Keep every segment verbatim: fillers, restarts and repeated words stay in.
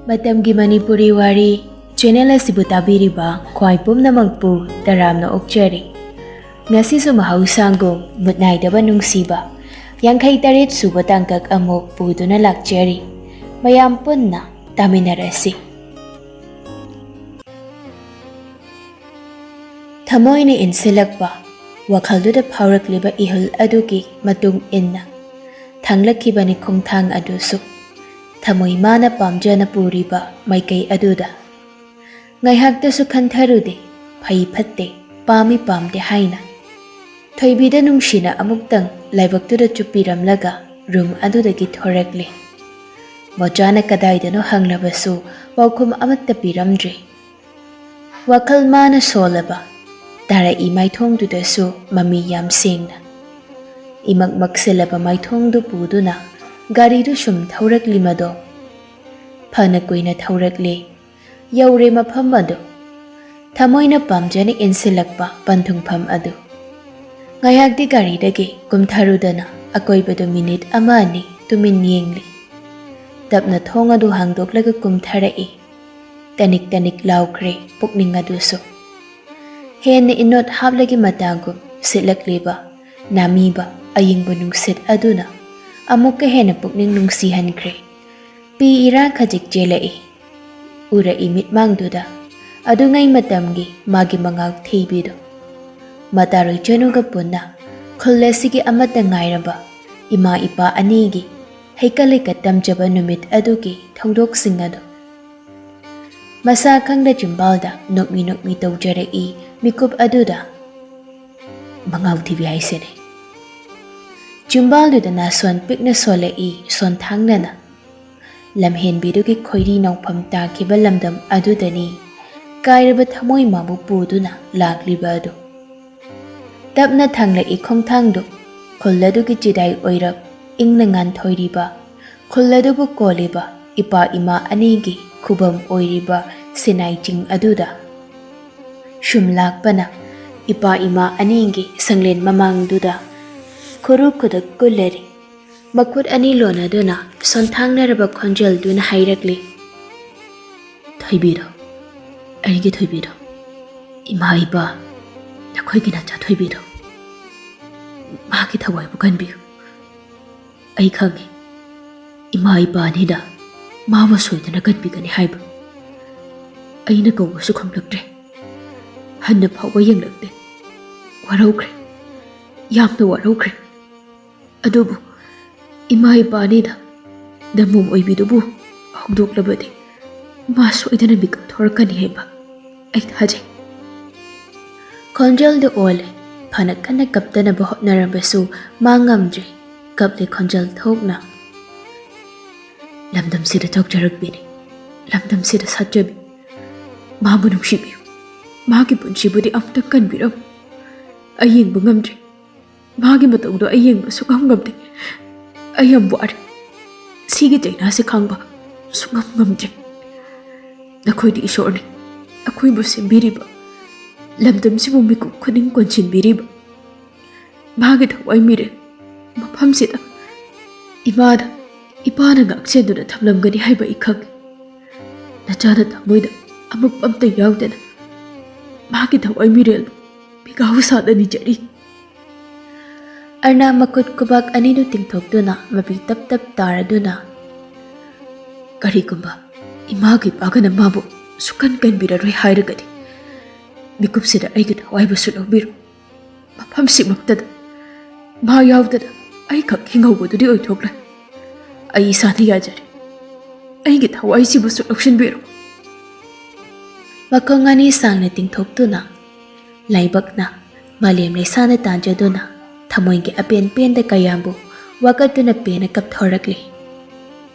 ꯃꯇꯝꯒꯤ ꯃꯅꯤꯄꯨꯔꯤ ꯋꯥꯔꯤ ꯆꯦꯅꯦꯜ ꯑꯁꯤꯕꯨ ꯇꯥꯕꯤꯔꯤꯕ ꯈ꯭ꯋꯥꯏ ꯄꯨꯝꯅꯃꯛꯄꯨ ꯇꯔꯥꯝꯅ ꯑꯣꯛꯆꯔꯤ꯫ ꯉꯁꯤꯁꯨ ꯃꯍꯧꯁꯥꯒꯨꯝ ꯃꯨꯠ ꯅꯥꯏꯗꯕ ꯅꯨꯡꯁꯤꯕ ꯌꯥꯡꯈꯩ ꯇꯔꯦꯠ ꯁꯨꯕ ꯇꯥꯡꯀꯛ ꯑꯃꯨꯛ ꯄꯨꯗꯨꯅ ꯂꯥꯛꯆꯔꯤ꯫ ꯃꯌꯥꯝ ꯄꯨꯟꯅ ꯇꯥꯃꯤꯟꯅꯔꯁꯤ꯫ ꯊꯃꯣꯏꯅ ꯏꯟꯁꯤꯜꯂꯛꯄ ꯋꯥꯈꯜꯗꯨꯗ ꯐꯥꯎꯔꯛꯂꯤꯕ ꯏꯍꯨꯜ ꯑꯗꯨꯒꯤ ꯃꯇꯨꯡ ꯏꯟꯅ ꯊꯥꯡꯂꯛꯈꯤꯕꯅꯤ ꯈꯣꯡꯊꯥꯡ ꯑꯗꯨꯁꯨ꯫ ꯊꯃꯣꯏ ꯃꯥꯅ ꯄꯥꯝꯖꯅ ꯄꯨꯔꯤꯕ ꯃꯥꯏꯀꯩ ꯑꯗꯨꯗ꯫ ꯉꯥꯏꯍꯥꯛꯇꯁꯨ ꯈꯟꯊꯔꯨꯗꯦ, ꯐꯩ ꯐꯠꯇꯦ, ꯄꯥꯝꯃꯤ ꯄꯥꯝꯗꯦ ꯍꯥꯏꯅ꯫ ꯊꯣꯏꯕꯤꯗ ꯅꯨꯡꯁꯤꯅ ꯑꯃꯨꯛꯇꯪ ꯂꯥꯏꯕꯛꯇꯨꯗ ꯆꯨꯞꯄꯤꯔꯝꯂꯒ ꯔꯨꯝ ꯑꯗꯨꯗꯒꯤ ꯊꯣꯔꯛꯂꯦ꯫ ꯃꯣꯆꯥꯅ ꯀꯗꯥꯏꯗꯅꯣ ꯍꯪꯂꯕꯁꯨ ꯄꯥꯎꯈꯨꯝ ꯑꯃꯠꯇ ꯄꯤꯔꯝꯗ꯭ꯔꯦ꯫ ꯋꯥꯈꯜ ꯃꯥꯅ ꯁꯣꯜꯂꯕ ꯇꯥꯔꯛꯏ ꯃꯥꯏꯊꯣꯡꯗꯨꯗꯁꯨ ꯃꯃꯤ ꯌꯥꯝ ꯁꯦꯡꯅ꯫ ꯏꯃꯛ ꯃꯛꯁꯤꯜꯂꯕ ꯃꯥꯏꯊꯣꯡꯗꯨ ꯄꯨꯗꯨꯅ ꯒꯥꯔꯤꯗꯨ ꯁꯨꯝ ꯊꯧꯔꯛꯂꯤ ꯃꯗꯣ꯫ ꯐꯅ ꯀꯨꯏꯅ ꯊꯧꯔꯛꯂꯦ꯫ ꯌꯧꯔꯦ ꯃꯐꯝ ꯑꯗꯨ꯫ ꯊꯃꯣꯏꯅ ꯄꯥꯝꯖꯅ ꯏꯟꯁꯤꯜꯂꯛꯄ ꯄꯟꯊꯨꯡꯐꯝ ꯑꯗꯨ꯫ ꯉꯥꯏꯍꯥꯛꯇꯤ ꯒꯥꯔꯤꯗꯒꯤ ꯀꯨꯝꯊꯔꯨꯗꯅ ꯑꯀꯣꯏꯕꯗꯨ ꯃꯤꯅꯤꯠ ꯑꯃ ꯑꯅꯤ ꯇꯨꯃꯤꯟ ꯌꯦꯡꯂꯤ꯫ ꯇꯞꯅ ꯊꯣꯡ ꯑꯗꯨ ꯍꯥꯡꯗꯣꯛꯂꯒ ꯀꯨꯝꯊꯔꯛꯏ꯫ ꯇꯅꯤꯛ ꯇꯅꯤꯛ ꯂꯥꯎꯈ꯭ꯔꯦ ꯄꯨꯛꯅꯤꯡ ꯑꯗꯨꯁꯨ꯫ ꯍꯦꯟꯅ ꯏꯅꯣꯠ ꯍꯥꯞꯂꯒꯤ ꯃꯇꯥꯒꯨꯝ ꯁꯤꯠꯂꯛꯂꯤꯕ ꯅꯥꯃꯤꯕ ꯑꯌꯤꯡꯕ ꯅꯨꯡꯁꯤꯠ ꯑꯗꯨꯅ ꯑꯃꯨꯛꯀ ꯍꯦꯟꯅ ꯄꯨꯛꯅꯤꯡ ꯅꯨꯡꯁꯤꯍꯟꯈ꯭ꯔꯦ꯫ ꯄꯤ ꯏꯔꯥ ꯈꯖꯤꯛ ꯆꯦꯜꯂꯛꯏ꯫ ꯎꯔꯛꯏ ꯃꯤꯠꯃꯥꯡꯗꯨꯗ ꯑꯗꯨꯉꯩ ꯃꯇꯝꯒꯤ ꯃꯥꯒꯤ ꯃꯉꯥꯎ ꯊꯤꯕꯤꯗꯨ꯫ ꯃꯇꯥꯔꯣꯏ ꯆꯅꯨꯒ ꯄꯨꯟꯅ ꯈꯨꯜ ꯑꯁꯤꯒꯤ ꯑꯃꯠꯇ ꯉꯥꯏꯔꯕ ꯏꯃꯥ ꯏꯄꯥ ꯑꯅꯤꯒꯤ ꯍꯩꯀꯠ ꯂꯩꯀꯠ ꯇꯝꯖꯕ ꯅꯨꯃꯤꯠ ꯑꯗꯨꯒꯤ ꯊꯧꯗꯣꯛꯁꯤꯡ ꯑꯗꯨ꯫ ꯃꯁꯥ ꯈꯪꯗ ꯆꯤꯝꯕꯥꯜꯗ ꯅꯣꯛꯃꯤ ꯅꯣꯛꯃꯤ ꯇꯧꯖꯔꯛꯏ ꯃꯤꯀꯨꯞ ꯑꯗꯨꯗ꯫ ꯃꯉꯥꯎ ꯊꯤꯕꯤ ꯍꯥꯏꯁꯤꯅꯤ꯫ ꯆꯤꯝꯕꯥꯜꯗꯨꯗ ꯅꯥꯁꯣꯟ ꯄꯤꯛꯅ ꯁꯣꯜꯂꯛꯏ ꯁꯣꯟꯊꯥꯡꯅꯅ꯫ ꯂꯝꯍꯦꯟꯕꯤꯗꯨꯒꯤ ꯈꯣꯏꯔꯤ ꯅꯧꯐꯝ ꯇꯥꯈꯤꯕ ꯂꯝꯗꯝ ꯑꯗꯨꯗꯅꯤ ꯀꯥꯏꯔꯕ ꯊꯃꯣꯏ ꯃꯥꯕꯨ ꯄꯨꯗꯨꯅ ꯂꯥꯛꯂꯤꯕ ꯑꯗꯨ꯫ ꯇꯞꯅ ꯊꯥꯡꯂꯛꯏ ꯈꯣꯡꯊꯥꯡꯗꯨ ꯈꯨꯜ ꯑꯗꯨꯒꯤ ꯆꯤꯗꯥꯏ ꯑꯣꯏꯔꯞ ꯏꯪꯅ ꯉꯥꯟꯊꯣꯏꯔꯤꯕ, ꯈꯨꯜ ꯑꯗꯨꯕꯨ ꯀꯣꯜꯂꯤꯕ ꯏꯄꯥ ꯏꯃꯥ ꯑꯅꯤꯒꯤ ꯈꯨꯕꯝ ꯑꯣꯏꯔꯤꯕ ꯁꯤꯅꯥꯏ ꯆꯤꯡ ꯑꯗꯨꯗ꯫ ꯁꯨꯝ ꯂꯥꯛꯄꯅ ꯏꯄꯥ ꯏꯃꯥ ꯑꯅꯤꯒꯤ ꯁꯪꯂꯦꯟ ꯃꯃꯥꯡꯗꯨꯗ ꯈꯨꯔꯨ ꯈꯨꯗꯛ ꯀꯨꯜꯂꯔꯤ꯫ ꯃꯈꯨꯠ ꯑꯅꯤ ꯂꯣꯟꯅꯗꯨꯅ ꯁꯣꯟꯊꯥꯡꯅꯔꯕ ꯈꯣꯟꯖꯦꯜꯗꯨꯅ ꯍꯥꯏꯔꯛꯂꯤ, "ꯊꯣꯏꯕꯤꯔꯣ, ꯑꯩꯒꯤ ꯊꯣꯏꯕꯤꯔꯣ, ꯏꯃꯥ ꯏꯄꯥ, ꯅꯈꯣꯏꯒꯤ ꯅꯆꯥ ꯊꯣꯏꯕꯤꯔꯣ, ꯃꯥꯒꯤ ꯊꯋꯥꯏꯕꯨ ꯀꯟꯕꯤꯌꯨ꯫ ꯑꯩ ꯈꯪꯏ, ꯏꯃꯥ ꯏꯄꯥ ꯑꯅꯤꯅ ꯃꯥꯕꯨ ꯁꯣꯏꯗꯅ ꯀꯟꯕꯤꯒꯅꯤ ꯍꯥꯏꯕ꯫ ꯑꯩꯅ ꯀꯧꯕꯁꯨ ꯈꯨꯝꯂꯛꯇ꯭ꯔꯦ, ꯍꯟꯅ ꯐꯥꯎꯕ ꯌꯦꯡꯂꯛꯇꯦ꯫ ꯋꯥꯔꯧꯈ꯭ꯔꯦ, ꯌꯥꯝꯅ ꯋꯥꯔꯧꯈ꯭ꯔꯦ꯫ ꯑꯗꯨꯕꯨ ꯏꯃꯥ ꯏꯄꯥ ꯑꯅꯤꯅ ꯅꯃꯣꯝ ꯑꯣꯏꯕꯤꯗꯨꯕꯨ ꯍꯧꯗꯣꯛꯂꯕꯗꯤ ꯃꯥ ꯁꯣꯏꯗꯅ ꯃꯤꯀꯞ ꯊꯣꯔꯛꯀꯅꯤ ꯍꯥꯏꯕ ꯑꯩ ꯊꯥꯖꯩ꯫" ꯈꯣꯟꯖꯦꯜꯗꯨ ꯑꯣꯜꯂꯦ꯫ ꯐꯅ ꯀꯟꯅ ꯀꯞꯇꯅꯕ ꯍꯣꯠꯅꯔꯕꯁꯨ ꯃꯥ ꯉꯝꯗ꯭ꯔꯦ꯫ ꯀꯞꯂꯦ ꯈꯣꯟꯖꯦꯜ ꯊꯣꯛꯅ꯫ "ꯂꯝꯗꯝꯁꯤꯗ ꯊꯣꯛꯆꯔꯛꯄꯤꯅꯤ, ꯂꯝꯗꯝꯁꯤꯗ ꯁꯥꯠꯆꯕꯤ꯫ ꯃꯥꯕꯨ ꯅꯨꯡꯁꯤꯕꯤꯌꯨ, ꯃꯥꯒꯤ ꯄꯨꯟꯁꯤꯕꯨꯗꯤ ꯑꯃꯨꯛꯇ ꯀꯟꯕꯤꯔꯝꯃꯨ꯫ ꯑꯩ ꯌꯦꯡꯕ ꯉꯝꯗ꯭ꯔꯦ, ꯃꯥꯒꯤ ꯃꯇꯧꯗꯣ ꯑꯩ ꯌꯦꯡꯕ ꯁꯨꯛꯉꯝ ꯉꯝꯗꯦ꯫ ꯑꯩ ꯌꯥꯝ ꯋꯥꯔꯦ, ꯁꯤꯒꯤ ꯆꯩꯅꯥꯁꯦ ꯈꯥꯡꯕ ꯁꯨꯛꯉꯝ ꯉꯝꯗ꯭ꯔꯦ꯫ ꯅꯈꯣꯏꯗꯤ ꯏꯁꯣꯔꯅꯤ ꯑꯩꯈꯣꯏꯕꯨ ꯁꯦꯝꯕꯤꯔꯤꯕ, ꯂꯝꯗꯝꯁꯤꯕꯨ ꯃꯤꯀꯨꯞ ꯈꯨꯗꯤꯡ ꯀꯣꯟꯁꯤꯟꯕꯤꯔꯤꯕ꯫ ꯃꯥꯒꯤ ꯊꯋꯥꯏ ꯃꯤꯔꯦꯜ ꯃꯐꯝꯁꯤꯗ ꯏꯃꯥꯗ ꯏꯄꯥꯅ ꯉꯥꯛꯁꯦꯟꯗꯨꯅ ꯊꯝꯂꯝꯒꯅꯤ ꯍꯥꯏꯕ ꯑꯩ ꯈꯪꯏ꯫ ꯅꯆꯥꯅ ꯊꯃꯣꯏꯗ ꯑꯃꯛꯄ ꯑꯝꯇ ꯌꯥꯎꯗꯅ ꯃꯥꯒꯤ ꯊꯋꯥꯏ ꯃꯤꯔꯦꯜꯕꯨ ꯃꯤꯒꯥꯎ ꯁꯥꯗ ꯅꯤꯖꯔꯤ꯫" ꯑꯔꯅꯥ ꯃꯈꯨꯠ ꯈꯨꯕꯥꯛ ꯑꯅꯤꯗꯨ ꯇꯤꯡꯊꯣꯛꯇꯨꯅ ꯃꯄꯤ ꯇꯞ ꯇꯞ ꯇꯥꯔꯗꯨꯅ, "ꯀꯔꯤꯒꯨꯝꯕ ꯏꯃꯥꯒ ꯏꯄꯥꯒꯅ ꯃꯥꯕꯨ ꯁꯨꯀꯟ ꯀꯟꯕꯤꯔꯔꯣꯏ ꯍꯥꯏꯔꯒꯗꯤ, ꯃꯤꯀꯨꯞꯁꯤꯗ ꯑꯩꯒꯤ ꯊꯋꯥꯏꯕꯨꯁꯨ ꯂꯧꯕꯤꯔꯣ꯫ ꯃꯐꯝꯁꯤꯃꯛꯇꯗ ꯃꯥ ꯌꯥꯎꯗꯅ ꯑꯩꯈꯛ ꯍꯤꯡꯍꯧꯕꯗꯨꯗꯤ ꯑꯣꯏꯊꯣꯛꯂꯦ꯫ ꯑꯩ ꯏꯁꯥꯅ ꯌꯥꯖꯔꯦ꯫ ꯑꯩꯒꯤ ꯊꯋꯥꯏꯁꯤꯕꯨꯁꯨ ꯂꯧꯁꯤꯟꯕꯤꯔꯣ꯫" ꯃꯈꯣꯡ ꯑꯅꯤ ꯁꯥꯡꯅ ꯇꯤꯡꯊꯣꯛꯇꯨꯅ, ꯂꯥꯏꯕꯛꯅ ꯃꯥꯂꯦꯝ ꯂꯩꯁꯥꯅ ꯇꯥꯟꯖꯗꯨꯅ, ꯊꯃꯣꯏꯒꯤ ꯑꯄꯦꯟ ꯄꯦꯟꯗ ꯀꯌꯥꯕꯨ ꯋꯥꯀꯠꯇꯨꯅ ꯄꯦꯟꯅ ꯀꯞꯊꯣꯔꯛꯂꯤ꯫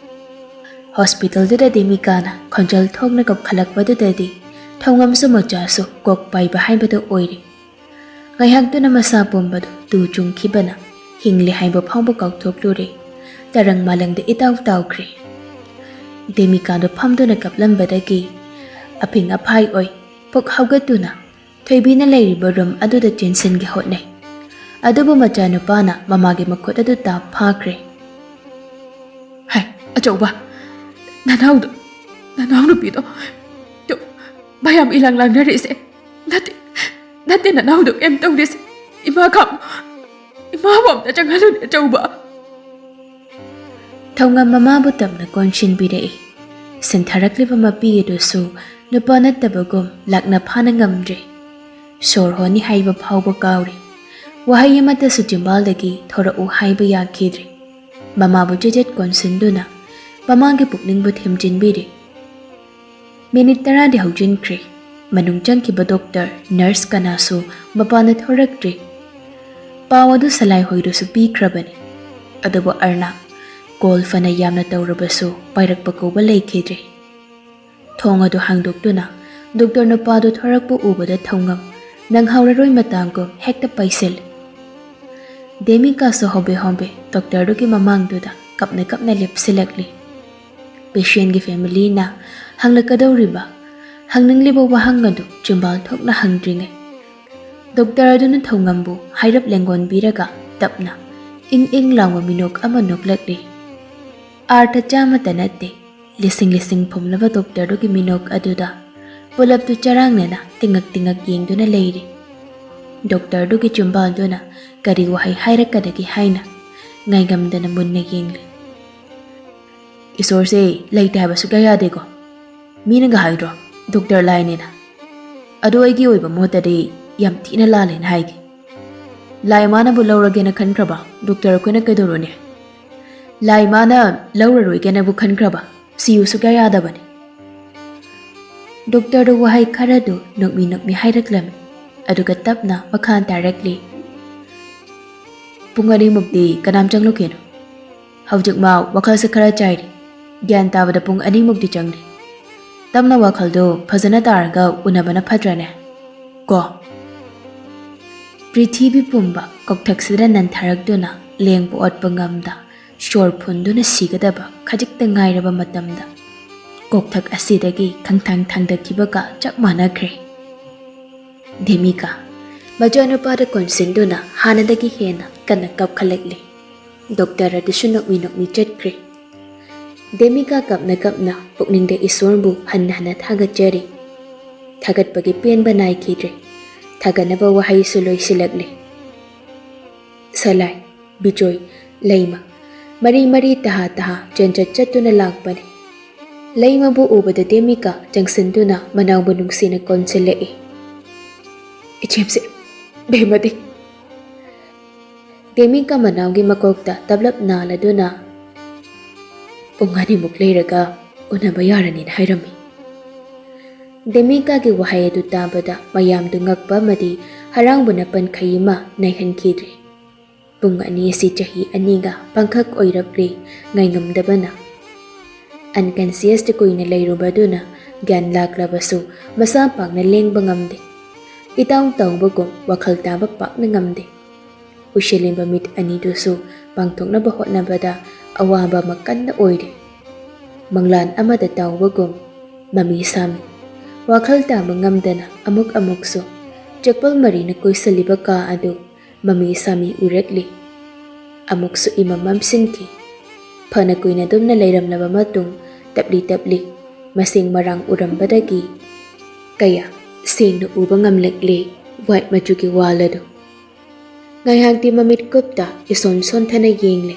ꯍꯣꯁꯄꯤꯇꯥꯜꯗꯨꯗ ꯗꯦꯃꯤꯀꯥꯅ ꯈꯣꯟꯖꯦꯜ ꯊꯣꯛꯅ ꯀꯞꯈꯠꯂꯛꯄꯗꯨꯗꯗꯤ ꯊꯧꯉꯝꯁꯨ ꯃꯆꯥꯁꯨ ꯀꯣꯛ ꯄꯥꯏꯕ ꯍꯥꯏꯕꯗꯨ ꯑꯣꯏꯔꯦ꯫ ꯉꯥꯏꯍꯥꯛꯇꯨꯅ ꯃꯁꯥ ꯄꯨꯝꯕꯗꯨ ꯇꯨ ꯆꯨꯡꯈꯤꯕꯅ ꯍꯤꯡꯂꯤ ꯍꯥꯏꯕ ꯐꯥꯎꯕ ꯀꯥꯎꯊꯣꯛꯂꯨꯔꯦ꯫ ꯇꯔꯪ ꯃꯥꯂꯪꯗ ꯏꯇꯥꯎ ꯇꯥꯎꯈ꯭ꯔꯦ꯫ ꯗꯦꯃꯤꯀꯥꯗꯨ ꯐꯝꯗꯨꯅ ꯀꯞꯂꯝꯕꯗꯒꯤ ꯑꯐꯤꯡ ꯑꯐꯥꯏ ꯑꯣꯏ ꯄꯨꯛ ꯍꯧꯒꯠꯇꯨꯅ ꯊꯣꯏꯕꯤꯅ ꯂꯩꯔꯤꯕ ꯔꯨꯝ ꯑꯗꯨꯗ ꯆꯦꯟꯁꯤꯟꯒꯦ ꯍꯣꯠꯅꯩ꯫ ꯑꯗꯨꯕꯨ ꯃꯆꯥꯅꯨꯄꯥꯅ ꯃꯃꯥꯒꯤ ꯃꯈꯨꯠ ꯑꯗꯨ ꯇꯥꯞ ꯐꯥꯈ꯭ꯔꯦ꯫ "ꯍꯥꯏ, ꯑꯆꯧꯕ, ꯅꯅꯥꯎꯗꯣ, ꯅꯅꯥꯎꯅꯨꯄꯤꯗꯣ ꯃꯌꯥꯝ ꯏꯂꯥꯡ ꯂꯥꯡꯅꯔꯤꯁꯦ? ꯅꯠꯇꯦ, ꯅꯠꯇꯦ, ꯅꯅꯥꯎꯗꯣ ꯀꯩꯝ ꯇꯧꯗꯦꯁꯦ꯫ ꯏꯃꯥ ꯈꯥꯝꯃꯣ, ꯏꯃꯥꯕꯨ ꯑꯝꯇ ꯆꯪꯍꯜꯂꯨꯅꯦ, ꯑꯆꯧꯕ꯫ ꯊꯧꯉꯝ ꯃꯃꯥꯕꯨ ꯇꯞꯅ ꯀꯣꯟꯁꯤꯟꯕꯤꯔꯛꯏ꯫ ꯁꯤꯟꯊꯔꯛꯂꯤꯕ ꯃꯄꯤ ꯑꯗꯨꯁꯨ ꯅꯨꯄꯥ ꯅꯠꯇꯕꯒꯨꯝ ꯂꯥꯛꯅ ꯐꯥꯅ ꯉꯝꯗ꯭ꯔꯦ꯫ ꯁꯣꯔ ꯍꯣꯟꯅꯤ ꯍꯥꯏꯕ ꯐꯥꯎꯕ ꯀꯥꯎꯔꯦ꯫ ꯋꯥꯍꯩ ꯑꯃꯠꯇꯁꯨ ꯆꯤꯝꯕꯥꯜꯗꯒꯤ ꯊꯣꯔꯛꯎ ꯍꯥꯏꯕ ꯌꯥꯈꯤꯗ꯭ꯔꯦ꯫ ꯃꯃꯥꯕꯨ ꯆꯦꯆꯦꯠ ꯀꯣꯟꯁꯤꯟꯗꯨꯅ ꯃꯃꯥꯒꯤ ꯄꯨꯛꯅꯤꯡꯕꯨ ꯊꯦꯝꯖꯤꯟꯕꯤꯔꯦ꯫ ꯃꯤꯅꯤꯠ ꯇꯔꯥꯗꯤ ꯍꯧꯖꯤꯟꯈ꯭ꯔꯦ꯫ ꯃꯅꯨꯡ ꯆꯪꯈꯤꯕ ꯗꯣꯛꯇꯔ, ꯅꯔꯁ ꯀꯅꯥꯁꯨ ꯃꯄꯥꯟꯗ ꯊꯣꯔꯛꯇ꯭ꯔꯤ꯫ ꯄꯥꯎ ꯑꯗꯨ ꯁꯂꯥꯏ ꯍꯣꯏꯗꯁꯨ ꯄꯤꯈ꯭ꯔꯕꯅꯤ꯫ ꯑꯗꯨꯕꯨ ꯑꯔꯅꯥ ꯀꯣꯜ ꯐꯅ ꯌꯥꯝꯅ ꯇꯧꯔꯕꯁꯨ ꯄꯥꯏꯔꯛꯄ ꯀꯧꯕ ꯂꯩꯈꯤꯗ꯭ꯔꯦ꯫ ꯊꯣꯡ ꯑꯗꯨ ꯍꯥꯡꯗꯣꯛꯇꯨꯅ ꯗꯣꯛꯇꯔ ꯅꯨꯄꯥꯗꯨ ꯊꯣꯔꯛꯄ ꯎꯕꯗ ꯊꯧꯉꯝ ꯅꯪꯍꯧꯔꯔꯣꯏ ꯃꯇꯥꯡꯒꯨꯝ ꯍꯦꯛꯇ ꯄꯥꯏꯁꯤꯜꯂꯤ꯫ ꯗꯦꯃꯤꯀꯥꯁꯨ ꯍꯣꯕꯦ ꯍꯣꯕꯦ ꯗꯣꯛꯇꯔꯗꯨꯒꯤ ꯃꯃꯥꯡꯗꯨꯗ ꯀꯞꯅ ꯀꯞꯅ ꯂꯦꯞꯁꯤꯜꯂꯛꯂꯤ꯫ ꯄꯦꯁꯦꯟꯒꯤ ꯐꯦꯃꯤꯂꯤꯅ ꯍꯪꯂꯛꯀꯗꯧꯔꯤꯕ, ꯍꯪꯅꯤꯡꯂꯤꯕ ꯋꯥꯍꯪ ꯑꯗꯨ ꯆꯤꯝꯕꯥꯜ ꯊꯣꯛꯅ ꯍꯪꯗ꯭ꯔꯤꯉꯩ, ꯗꯣꯛꯇꯔ ꯑꯗꯨꯅ ꯊꯧꯉꯝꯕꯨ ꯍꯥꯏꯔꯞ ꯂꯦꯡꯒꯣꯟꯕꯤꯔꯒ ꯇꯞꯅ ꯏꯪ ꯏꯪ ꯂꯥꯎꯕ ꯃꯤꯅꯣꯛ ꯑꯃ ꯅꯣꯛꯂꯛꯂꯤ꯫ ꯑꯥꯔꯊ ꯆꯥꯃꯇ ꯅꯠꯇꯦ, ꯂꯤꯁꯤꯡ ꯂꯤꯁꯤꯡ ꯐꯨꯝꯂꯕ ꯗꯣꯛꯇꯔꯗꯨꯒꯤ ꯃꯤꯅꯣꯛ ꯑꯗꯨꯗ ꯄꯨꯂꯞꯇꯨ ꯆꯔꯥꯡꯅꯅ ꯇꯤꯉꯛ ꯇꯤꯉꯛ ꯌꯦꯡꯗꯨꯅ ꯂꯩꯔꯤ꯫ ꯗꯣꯛꯇꯔꯗꯨꯒꯤ ꯆꯤꯝꯕꯥꯜꯗꯨꯅ ꯀꯔꯤ ꯋꯥꯍꯩ ꯍꯥꯏꯔꯛꯀꯗꯒꯦ ꯍꯥꯏꯅ ꯉꯥꯏꯉꯝꯗꯅ ꯃꯨꯟꯅ ꯌꯦꯡꯂꯤ꯫ "ꯏꯁꯣꯔꯁꯦ ꯂꯩꯇꯦ ꯍꯥꯏꯕ ꯁꯨꯛꯌꯥ ꯌꯥꯗꯦꯀꯣ꯫ ꯃꯤꯅꯒ ꯍꯥꯏꯗ꯭ꯔꯣ, ꯗꯣꯛꯇꯔ ꯂꯥꯏꯅꯦꯅ? ꯑꯗꯣ ꯑꯩꯒꯤ ꯑꯣꯏꯕ ꯃꯣꯠꯇꯗꯤ ꯌꯥꯝ ꯊꯤꯅ ꯂꯥꯜꯂꯦꯅ ꯍꯥꯏꯒꯦ꯫ ꯂꯥꯏ ꯃꯥꯅꯕꯨ ꯂꯧꯔꯒꯦꯅ ꯈꯟꯈ꯭ꯔꯕ ꯗꯣꯛꯇꯔ ꯑꯩꯈꯣꯏꯅ ꯀꯩꯗꯧꯔꯨꯅꯤ? ꯂꯥꯏ ꯃꯥꯅ ꯂꯧꯔꯔꯣꯏꯒꯦꯅꯕꯨ ꯈꯟꯈ꯭ꯔꯕ, ꯁꯤꯌꯨ ꯁꯨꯛꯌꯥ ꯌꯥꯗꯕꯅꯤ꯫" ꯗꯣꯛꯇꯔꯗ ꯋꯥꯍꯩ ꯈꯔꯗꯨ ꯅꯣꯛꯃꯤ ꯅꯣꯛꯃꯤ ꯍꯥꯏꯔꯛꯂꯝꯃꯤ꯫ ꯑꯗꯨꯒ ꯇꯞꯅ ꯃꯈꯥ ꯇꯥꯔꯛꯂꯤ꯫ "ꯄꯨꯡ ꯑꯅꯤꯃꯨꯛꯇꯤ ꯀꯅꯥꯝ ꯆꯪꯂꯨꯈꯤꯅꯨ꯫ ꯍꯧꯖꯤꯛ ꯃꯥ ꯋꯥꯈꯜꯁꯦ ꯈꯔ ꯆꯥꯏꯔꯤ꯫ ꯒ꯭ꯌꯥꯟ ꯇꯥꯕꯗ ꯄꯨꯡ ꯑꯅꯤꯃꯨꯛꯇꯤ ꯆꯪꯅꯤ꯫ ꯇꯞꯅ ꯋꯥꯈꯜꯗꯣ ꯐꯖꯅ ꯇꯥꯔꯒ ꯎꯅꯕꯅ ꯐꯠꯇ꯭ꯔꯅꯦ? ꯀꯣ?" ꯄ꯭ꯔꯤꯊꯤꯕꯤ ꯄꯨꯝꯕ ꯀꯣꯛꯊꯛꯁꯤꯗ ꯅꯟꯊꯔꯛꯇꯨꯅ ꯂꯦꯡꯕ ꯑꯣꯠꯄ ꯉꯝꯗ ꯁꯣꯔ ꯐꯨꯟꯗꯨꯅ ꯁꯤꯒꯗꯕ ꯈꯖꯤꯛꯇ ꯉꯥꯏꯔꯕ ꯃꯇꯝꯗ, ꯀꯣꯛꯊꯛ ꯑꯁꯤꯗꯒꯤ ꯈꯪꯊꯥꯡ ꯊꯥꯡꯗꯈꯤꯕꯒ ꯆꯞ ꯃꯥꯟꯅꯈ꯭ꯔꯦ꯫ ꯗꯦꯃꯤꯀꯥ ꯃꯆꯥꯅꯨꯄꯥꯗ ꯀꯣꯟꯁꯤꯟꯗꯨꯅ ꯍꯥꯟꯅꯗꯒꯤ ꯍꯦꯟꯅ ꯀꯟꯅ ꯀꯞꯈꯠꯂꯛꯂꯤ꯫ ꯗꯣꯛꯇꯔ ꯑꯗꯨꯁꯨ ꯅꯣꯛꯃꯤ ꯅꯣꯛꯃꯤ ꯆꯠꯈ꯭ꯔꯦ꯫ ꯗꯦꯃꯤꯀꯥ ꯀꯞꯅ ꯀꯞꯅ ꯄꯨꯛꯅꯤꯡꯗ ꯏꯁꯣꯔꯕꯨ ꯍꯟꯅ ꯍꯟꯅ ꯊꯥꯒꯠꯆꯔꯤ꯫ ꯊꯥꯒꯠꯄꯒꯤ ꯄꯦꯟꯕ ꯅꯥꯏꯈꯤꯗ꯭ꯔꯦ꯫ ꯊꯥꯒꯠꯅꯕ ꯋꯥꯍꯩꯁꯨ ꯂꯣꯏꯁꯤꯜꯂꯛꯂꯦ꯫ ꯁꯂꯥꯏ, ꯕꯤꯖꯣꯏ, ꯂꯩꯃ, ꯃꯔꯤ ꯃꯔꯤ ꯇꯍꯥ ꯇꯍꯥ ꯆꯦꯟꯆꯠ ꯆꯠꯇꯨꯅ ꯂꯥꯛꯄꯅꯤ꯫ ꯂꯩꯃꯕꯨ ꯎꯕꯗ ꯗꯦꯃꯤꯀꯥ ꯆꯪꯁꯤꯟꯗꯨꯅ ꯃꯅꯥꯎꯕꯨ ꯅꯨꯡꯁꯤꯅ ꯀꯣꯟꯁꯤꯜꯂꯛꯏ꯫ "ꯏꯆꯦꯝꯁꯦ, ꯕꯦꯝꯃꯗꯤ?" ꯗꯦꯃꯤꯀꯥ ꯃꯅꯥꯎꯒꯤ ꯃꯀꯣꯛꯇ ꯇꯞꯂꯞ ꯅꯥꯜꯂꯗꯨꯅ, "ꯄꯨꯡ ꯑꯅꯤꯃꯨꯛ ꯂꯩꯔꯒ ꯎꯅꯕ ꯌꯥꯔꯅꯤꯅ ꯍꯥꯏꯔꯝꯃꯤ꯫" ꯗꯦꯃꯤꯀꯥꯒꯤ ꯋꯥꯍꯩ ꯑꯗꯨ ꯇꯥꯕꯗ ꯃꯌꯥꯝꯗꯨ ꯉꯛꯄ ꯑꯃꯗꯤ ꯍꯔꯥꯎꯕꯅ ꯄꯟꯈꯩ ꯑꯃ ꯅꯥꯏꯍꯟꯈꯤꯗ꯭ꯔꯦ꯫ ꯄꯨꯡ ꯑꯅꯤ ꯑꯁꯤ ꯆꯍꯤ ꯑꯅꯤꯒ ꯄꯥꯡꯈꯛ ꯑꯣꯏꯔꯛꯂꯦ, ꯉꯥꯏꯉꯝꯗꯕꯅ꯫ Unconsciousꯇ ꯀꯨꯏꯅ ꯂꯩꯔꯨꯕꯗꯨꯅ ꯒ꯭ꯌꯥꯟ ꯂꯥꯛꯂꯕꯁꯨ ꯃꯁꯥ ꯄꯥꯛꯅ ꯂꯦꯡꯕ ꯉꯝꯗꯦ꯫ ꯏꯇꯥꯎ ꯇꯥꯎꯕꯒꯨꯝ ꯋꯥꯈꯜ ꯇꯥꯕ ꯄꯥꯛꯅ ꯉꯝꯗꯦ꯫ ꯎꯏꯁꯤꯜꯂꯤꯕ ꯃꯤꯠ ꯑꯅꯤꯗꯨꯁꯨ ꯄꯥꯡꯊꯣꯛꯅꯕ ꯍꯣꯠꯅꯕꯗ ꯑꯋꯥꯕ ꯑꯃ ꯀꯟꯅ ꯑꯣꯏꯔꯤ꯫ ꯃꯪꯂꯥꯟ ꯑꯃꯗ ꯇꯥꯎꯕꯒꯨꯝ ꯃꯃꯤ ꯁꯥꯃꯤ꯫ ꯋꯥꯈꯜ ꯇꯥꯕ ꯉꯝꯗꯅ ꯑꯃꯨꯛ ꯑꯃꯨꯛꯁꯨ ꯆꯦꯛꯄꯜ ꯃꯔꯤꯅ ꯀꯣꯏꯁꯤꯜꯂꯤꯕ ꯀꯥ ꯑꯗꯨ ꯃꯃꯤ ꯁꯥꯃꯤ ꯎꯔꯛꯂꯤ꯫ ꯑꯃꯨꯛꯁꯨ ꯏꯃꯝ ꯃꯝꯁꯤꯟꯈꯤ꯫ ꯐꯅ ꯀꯨꯏꯅ ꯑꯗꯨꯝꯅ ꯂꯩꯔꯝꯂꯕ ꯃꯇꯨꯡ, ꯇꯞꯂꯤ ꯇꯞꯂꯤ ꯃꯁꯤꯡ ꯃꯔꯥꯡ ꯎꯔꯝꯕꯗꯒꯤ ꯀꯌꯥ ꯁꯦꯡꯅ ꯎꯕ ꯉꯝꯂꯛꯂꯦ ꯋꯥꯏꯠ ꯃꯆꯨꯒꯤ ꯋꯥꯜ ꯑꯗꯨ꯫ ꯉꯥꯏꯍꯥꯛꯇꯤ ꯃꯃꯤꯠ ꯀꯨꯞꯇ ꯏꯁꯣꯟ ꯁꯣꯟꯊꯅ ꯌꯦꯡꯂꯦ꯫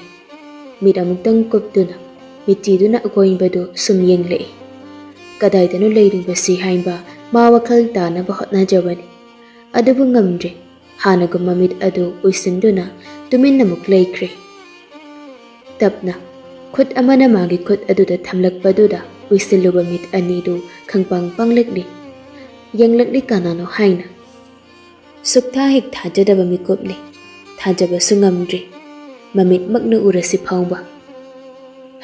ꯃꯤꯠ ꯑꯃꯨꯛꯇꯪ ꯀꯨꯞꯇꯨꯅ ꯃꯤꯠꯆꯤꯗꯨꯅ ꯑꯀꯣꯏꯕꯗꯨ ꯁꯨꯝ ꯌꯦꯡꯂꯛꯏ꯫ ꯀꯗꯥꯏꯗꯅꯣ ꯂꯩꯔꯤꯕꯁꯤ ꯍꯥꯏꯕ ꯃꯥ ꯋꯥꯈꯜ ꯇꯥꯅꯕ ꯍꯣꯠꯅꯖꯕꯅꯤ꯫ ꯑꯗꯨꯕꯨ ꯉꯝꯗ꯭ꯔꯦ꯫ ꯍꯥꯟꯅꯒꯨꯝ ꯃꯃꯤꯠ ꯑꯗꯨ ꯎꯏꯁꯤꯟꯗꯨꯅ ꯇꯨꯃꯤꯟꯅ ꯑꯃꯨꯛ ꯂꯩꯈ꯭ꯔꯦ꯫ ꯇꯞꯅ ꯈꯨꯠ ꯑꯃꯅ ꯃꯥꯒꯤ ꯈꯨꯠ ꯑꯗꯨꯗ ꯊꯝꯂꯛꯄꯗꯨꯗ ꯎꯏꯁꯤꯜꯂꯨꯕ ꯃꯤꯠ ꯑꯅꯤꯗꯨ ꯈꯪꯄꯥꯡ ꯄꯥꯡꯂꯛꯂꯤ꯫ ꯌꯦꯡꯂꯛꯂꯤ ꯀꯅꯥꯅꯣ ꯍꯥꯏꯅ꯫ ꯁꯨꯛꯊꯥ ꯍꯦꯛ ꯊꯥꯖꯗꯕ ꯃꯤꯀꯨꯞꯅꯤ꯫ ꯊꯥꯖꯕꯁꯨ ꯉꯝꯗ꯭ꯔꯤ꯫ ꯃꯃꯤꯠꯃꯛꯅ ꯎꯔꯁꯤ ꯐꯥꯎꯕ꯫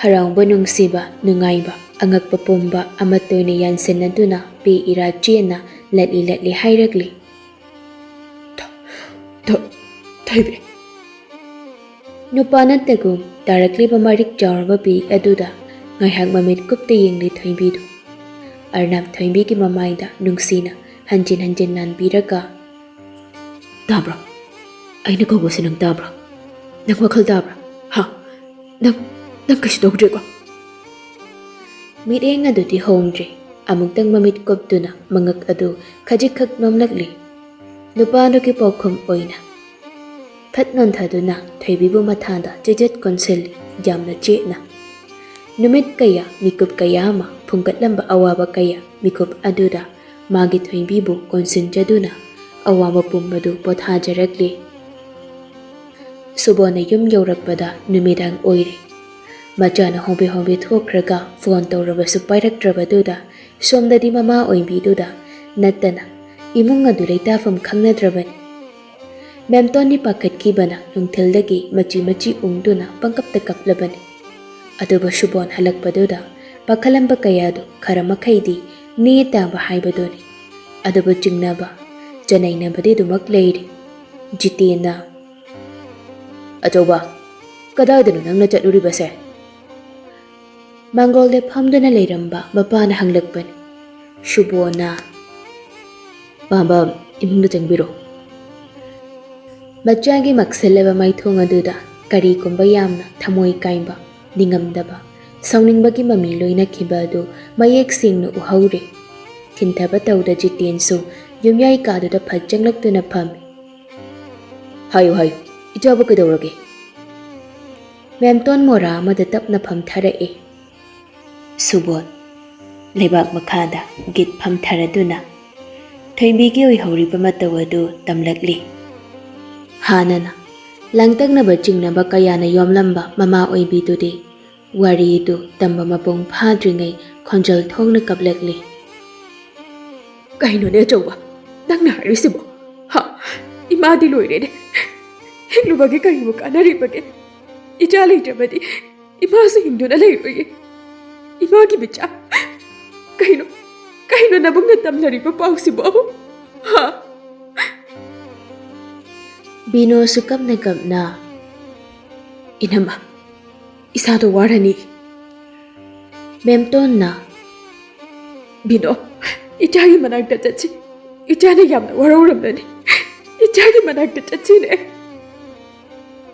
ꯍꯔꯥꯎꯕ, ꯅꯨꯡꯁꯤꯕ, ꯅꯨꯡꯉꯥꯏꯕ, ꯑꯉꯛꯄ ꯄꯨꯝꯕ ꯑꯃꯠꯇ ꯑꯣꯏꯅ ꯌꯥꯟꯁꯤꯟꯅꯗꯨꯅ ꯄꯦ ꯏꯔꯥ ꯆꯦꯟꯅ ꯂꯠꯂꯤ ꯂꯠꯂꯤ ꯍꯥꯏꯔꯛꯂꯤ꯫ ꯊ-, ꯊ-, ꯊꯣꯏꯕꯤ꯫ ꯅꯨꯄꯥ ꯅꯠꯇꯒꯨꯝ ꯇꯥꯔꯛꯂꯤꯕ ꯃꯔꯤꯛ ꯆꯥꯎꯔꯕ ꯄꯤ ꯑꯗꯨꯗ ꯉꯥꯏꯍꯥꯛ ꯃꯃꯤꯠ ꯀꯨꯞꯇ ꯌꯦꯡꯂꯤ ꯊꯣꯏꯕꯤꯗꯨ꯫ ꯑꯔꯅꯥꯞ ꯊꯣꯏꯕꯤꯒꯤ ꯃꯃꯥꯏꯗ ꯅꯨꯡꯁꯤꯅ ꯍꯟꯖꯤꯟ ꯍꯟꯖꯤꯟ ꯅꯥꯟꯕꯤꯔꯒ, "ꯇꯥꯕ꯭ꯔꯣ? ꯑꯩꯅ ꯀꯧꯕꯁꯦ ꯅꯪ ꯇꯥꯕ꯭ꯔꯣ? ꯅꯪ ꯋꯥꯈꯜ ꯇꯥꯕ꯭ꯔꯥ? ꯍꯥ? ꯅꯪ, ꯅꯪ ꯀꯩꯁꯨ ꯇꯧꯗ꯭ꯔꯦꯀꯣ?" ꯃꯤꯠꯌꯦꯡ ꯑꯗꯨꯗꯤ ꯍꯣꯡꯗ꯭ꯔꯦ꯫ ꯑꯃꯨꯛꯇꯪ ꯃꯃꯤꯠ ꯀꯨꯞꯇꯨꯅ ꯃꯉꯛ ꯑꯗꯨ ꯈꯖꯤꯛꯈꯛ ꯅꯣꯝꯂꯛꯂꯤ꯫ ꯅꯨꯄꯥꯗꯨꯒꯤ ꯄꯥꯎꯈꯨꯝ ꯑꯣꯏꯅ ꯐꯠ ꯅꯣꯟꯊꯗꯨꯅ ꯊꯣꯏꯕꯤꯕꯨ ꯃꯊꯥꯗ ꯆꯤꯖꯠ ꯀꯣꯟꯁꯤꯜꯂꯤ, ꯌꯥꯝꯅ ꯆꯦꯠꯅ꯫ ꯅꯨꯃꯤꯠ ꯀꯌꯥ, ꯃꯤꯀꯨꯞ ꯀꯌꯥ ꯑꯃ ꯐꯨꯝꯒꯠꯂꯝꯕ ꯑꯋꯥꯕ ꯀꯌꯥ ꯃꯤꯀꯨꯞ ꯑꯗꯨꯗ ꯃꯥꯒꯤ ꯊꯣꯏꯕꯤꯕꯨ ꯀꯣꯟꯁꯤꯟꯖꯗꯨꯅ ꯑꯋꯥꯕ ꯄꯨꯝꯕꯗꯨ ꯄꯣꯊꯥꯖꯔꯛꯂꯤ꯫ ꯁꯨꯕꯣꯟꯅ ꯌꯨꯝ ꯌꯧꯔꯛꯄꯗ ꯅꯨꯃꯤꯗꯥꯡ ꯑꯣꯏꯔꯦ꯫ ꯃꯆꯥꯅ ꯍꯣꯕꯦ ꯍꯣꯕꯦ ꯊꯣꯛꯈ꯭ꯔꯒ ꯐꯣꯟ ꯇꯧꯔꯕꯁꯨ ꯄꯥꯏꯔꯛꯇ꯭ꯔꯕꯗꯨꯗ ꯁꯣꯝꯗꯗꯤ ꯃꯃꯥ ꯑꯣꯏꯕꯤꯗꯨꯗ ꯅꯠꯇꯅ ꯏꯃꯨꯡ ꯑꯗꯨ ꯂꯩꯇꯥꯐꯝ ꯈꯪꯅꯗ꯭ꯔꯕꯅꯤ꯫ ꯃꯦꯝꯇꯣꯟꯗꯤ ꯄꯥꯈꯠꯈꯤꯕꯅ ꯅꯨꯡꯊꯤꯜꯗꯒꯤ ꯃꯆꯤ ꯃꯆꯤ ꯎꯪꯗꯨꯅ ꯄꯪꯀꯞꯇ ꯀꯞꯂꯕꯅꯤ꯫ ꯑꯗꯨꯕꯨ ꯁꯨꯕꯣꯟ ꯍꯜꯂꯛꯄꯗꯨꯗ ꯄꯥꯈꯠꯂꯝꯕ ꯀꯌꯥꯗꯨ ꯈꯔ ꯃꯈꯩꯗꯤ ꯅꯦ ꯇꯥꯕ ꯍꯥꯏꯕꯗꯨꯅꯤ꯫ ꯑꯗꯨꯕꯨ ꯆꯤꯡꯅꯕ, ꯆꯅꯩꯅꯕꯗꯤ ꯑꯗꯨꯃꯛ ꯂꯩꯔꯤ꯫ ꯖꯤꯇꯦꯟꯅ, "ꯑꯆꯧꯕ, ꯀꯗꯥꯏꯗꯅꯣ ꯅꯪꯅ ꯆꯠꯂꯨꯔꯤꯕꯁꯦ?" ꯃꯥꯡꯒꯣꯜꯗ ꯐꯝꯗꯨꯅ ꯂꯩꯔꯝꯕ ꯃꯄꯥꯅ ꯍꯪꯂꯛꯄꯅꯤ꯫ ꯁꯨꯕꯣꯟꯅ, "ꯄꯥꯝꯕꯝ, ꯏꯃꯨꯡꯗ ꯆꯪꯕꯤꯔꯣ꯫" ꯃꯆꯥꯒꯤ ꯃꯛꯁꯜꯂꯕ ꯃꯥꯏꯊꯣꯡ ꯑꯗꯨꯗ ꯀꯔꯤꯒꯨꯝꯕ ꯌꯥꯝꯅ ꯊꯃꯣꯏ ꯀꯥꯏꯕ, ꯅꯤꯡꯉꯝꯗꯕ, ꯁꯥꯎꯅꯤꯡꯕꯒꯤ ꯃꯃꯤ ꯂꯣꯏꯅꯈꯤꯕ ꯑꯗꯨ ꯃꯌꯦꯛ ꯁꯦꯡꯅ ꯎꯍꯧꯔꯦ꯫ ꯊꯤꯟꯊꯕ ꯇꯧꯗ ꯖꯤꯇꯦꯟꯁꯨ ꯌꯨꯝꯌꯥꯏ ꯀꯥꯗꯨꯗ ꯐꯠ ꯆꯪꯂꯛꯇꯨꯅ ꯐꯝꯃꯤ꯫ "ꯍꯥꯏꯌꯨ, ꯍꯥꯏꯌꯨ, ꯏꯆꯥꯕꯨ ꯀꯩꯗꯧꯔꯒꯦ?" ꯃꯦꯝꯇꯣꯟ ꯃꯣꯔꯥ ꯑꯃꯗ ꯇꯞꯅ ꯐꯝꯊꯔꯛꯏ꯫ ꯁꯨꯕꯣꯟ ꯂꯩꯕꯥꯛ ꯃꯈꯥꯗ ꯒꯤꯠ ꯐꯝꯊꯔꯗꯨꯅ ꯊꯣꯏꯕꯤꯒꯤ ꯑꯣꯏꯍꯧꯔꯤꯕ ꯃꯇꯧ ꯑꯗꯨ ꯇꯝꯂꯛꯂꯤ꯫ ꯍꯥꯟꯅꯅ ꯂꯥꯡꯇꯛꯅꯕ ꯆꯤꯡꯅꯕ ꯀꯌꯥꯅ ꯌꯣꯝꯂꯝꯕ ꯃꯃꯥ ꯑꯣꯏꯕꯤꯗꯨꯗꯤ ꯋꯥꯔꯤꯗꯨ ꯇꯝꯕ ꯃꯄꯨꯡ ꯐꯥꯗ꯭ꯔꯤꯉꯩ ꯈꯣꯟꯖꯦꯜ ꯊꯣꯛꯅ ꯀꯞꯂꯛꯂꯤ꯫ "ꯀꯩꯅꯣꯅꯦ ꯑꯆꯧꯕ, ꯅꯪꯅ ꯍꯥꯏꯔꯤꯁꯤꯕꯣ? ꯍꯥ? ꯏꯃꯥꯗꯤ ꯂꯣꯏꯔꯦꯅꯦ꯫ ꯍꯤꯡꯂꯨꯕꯒꯤ ꯀꯔꯤꯕꯨ ꯀꯥꯟꯅꯔꯤꯕꯒꯦ? ꯏꯆꯥ ꯂꯩꯇ꯭ꯔꯕꯗꯤ ꯏꯃꯥꯁꯨ ꯍꯤꯡꯗꯨꯅ ꯂꯩꯔꯣꯏꯌꯦ꯫ ꯏꯃꯥꯒꯤ ꯃꯤꯆꯥ꯫ ꯀꯩꯅꯣ, ꯀꯩꯅꯣ ꯅꯕꯨꯡꯅ ꯇꯝꯅꯔꯤꯕ ꯄꯥꯎꯁꯤꯕꯣ? ꯍꯥ?" ꯕꯤꯅꯣꯁꯨ ꯀꯞꯅ ꯀꯞꯅ, "ꯏꯅꯝꯃ, ꯏꯁꯥꯗꯣ ꯋꯥꯔꯅꯤ꯫" ꯃꯦꯝꯇꯣꯟꯅ, "ꯕꯤꯅꯣ, ꯏꯆꯥꯒꯤ ꯃꯅꯥꯛꯇ ꯆꯠꯁꯤ꯫ ꯏꯆꯥꯅ ꯌꯥꯝꯅ ꯋꯥꯔꯧꯔꯝꯂꯅꯤ꯫ ꯏꯆꯥꯒꯤ ꯃꯅꯥꯛꯇ ꯆꯠꯁꯤꯅꯦ꯫"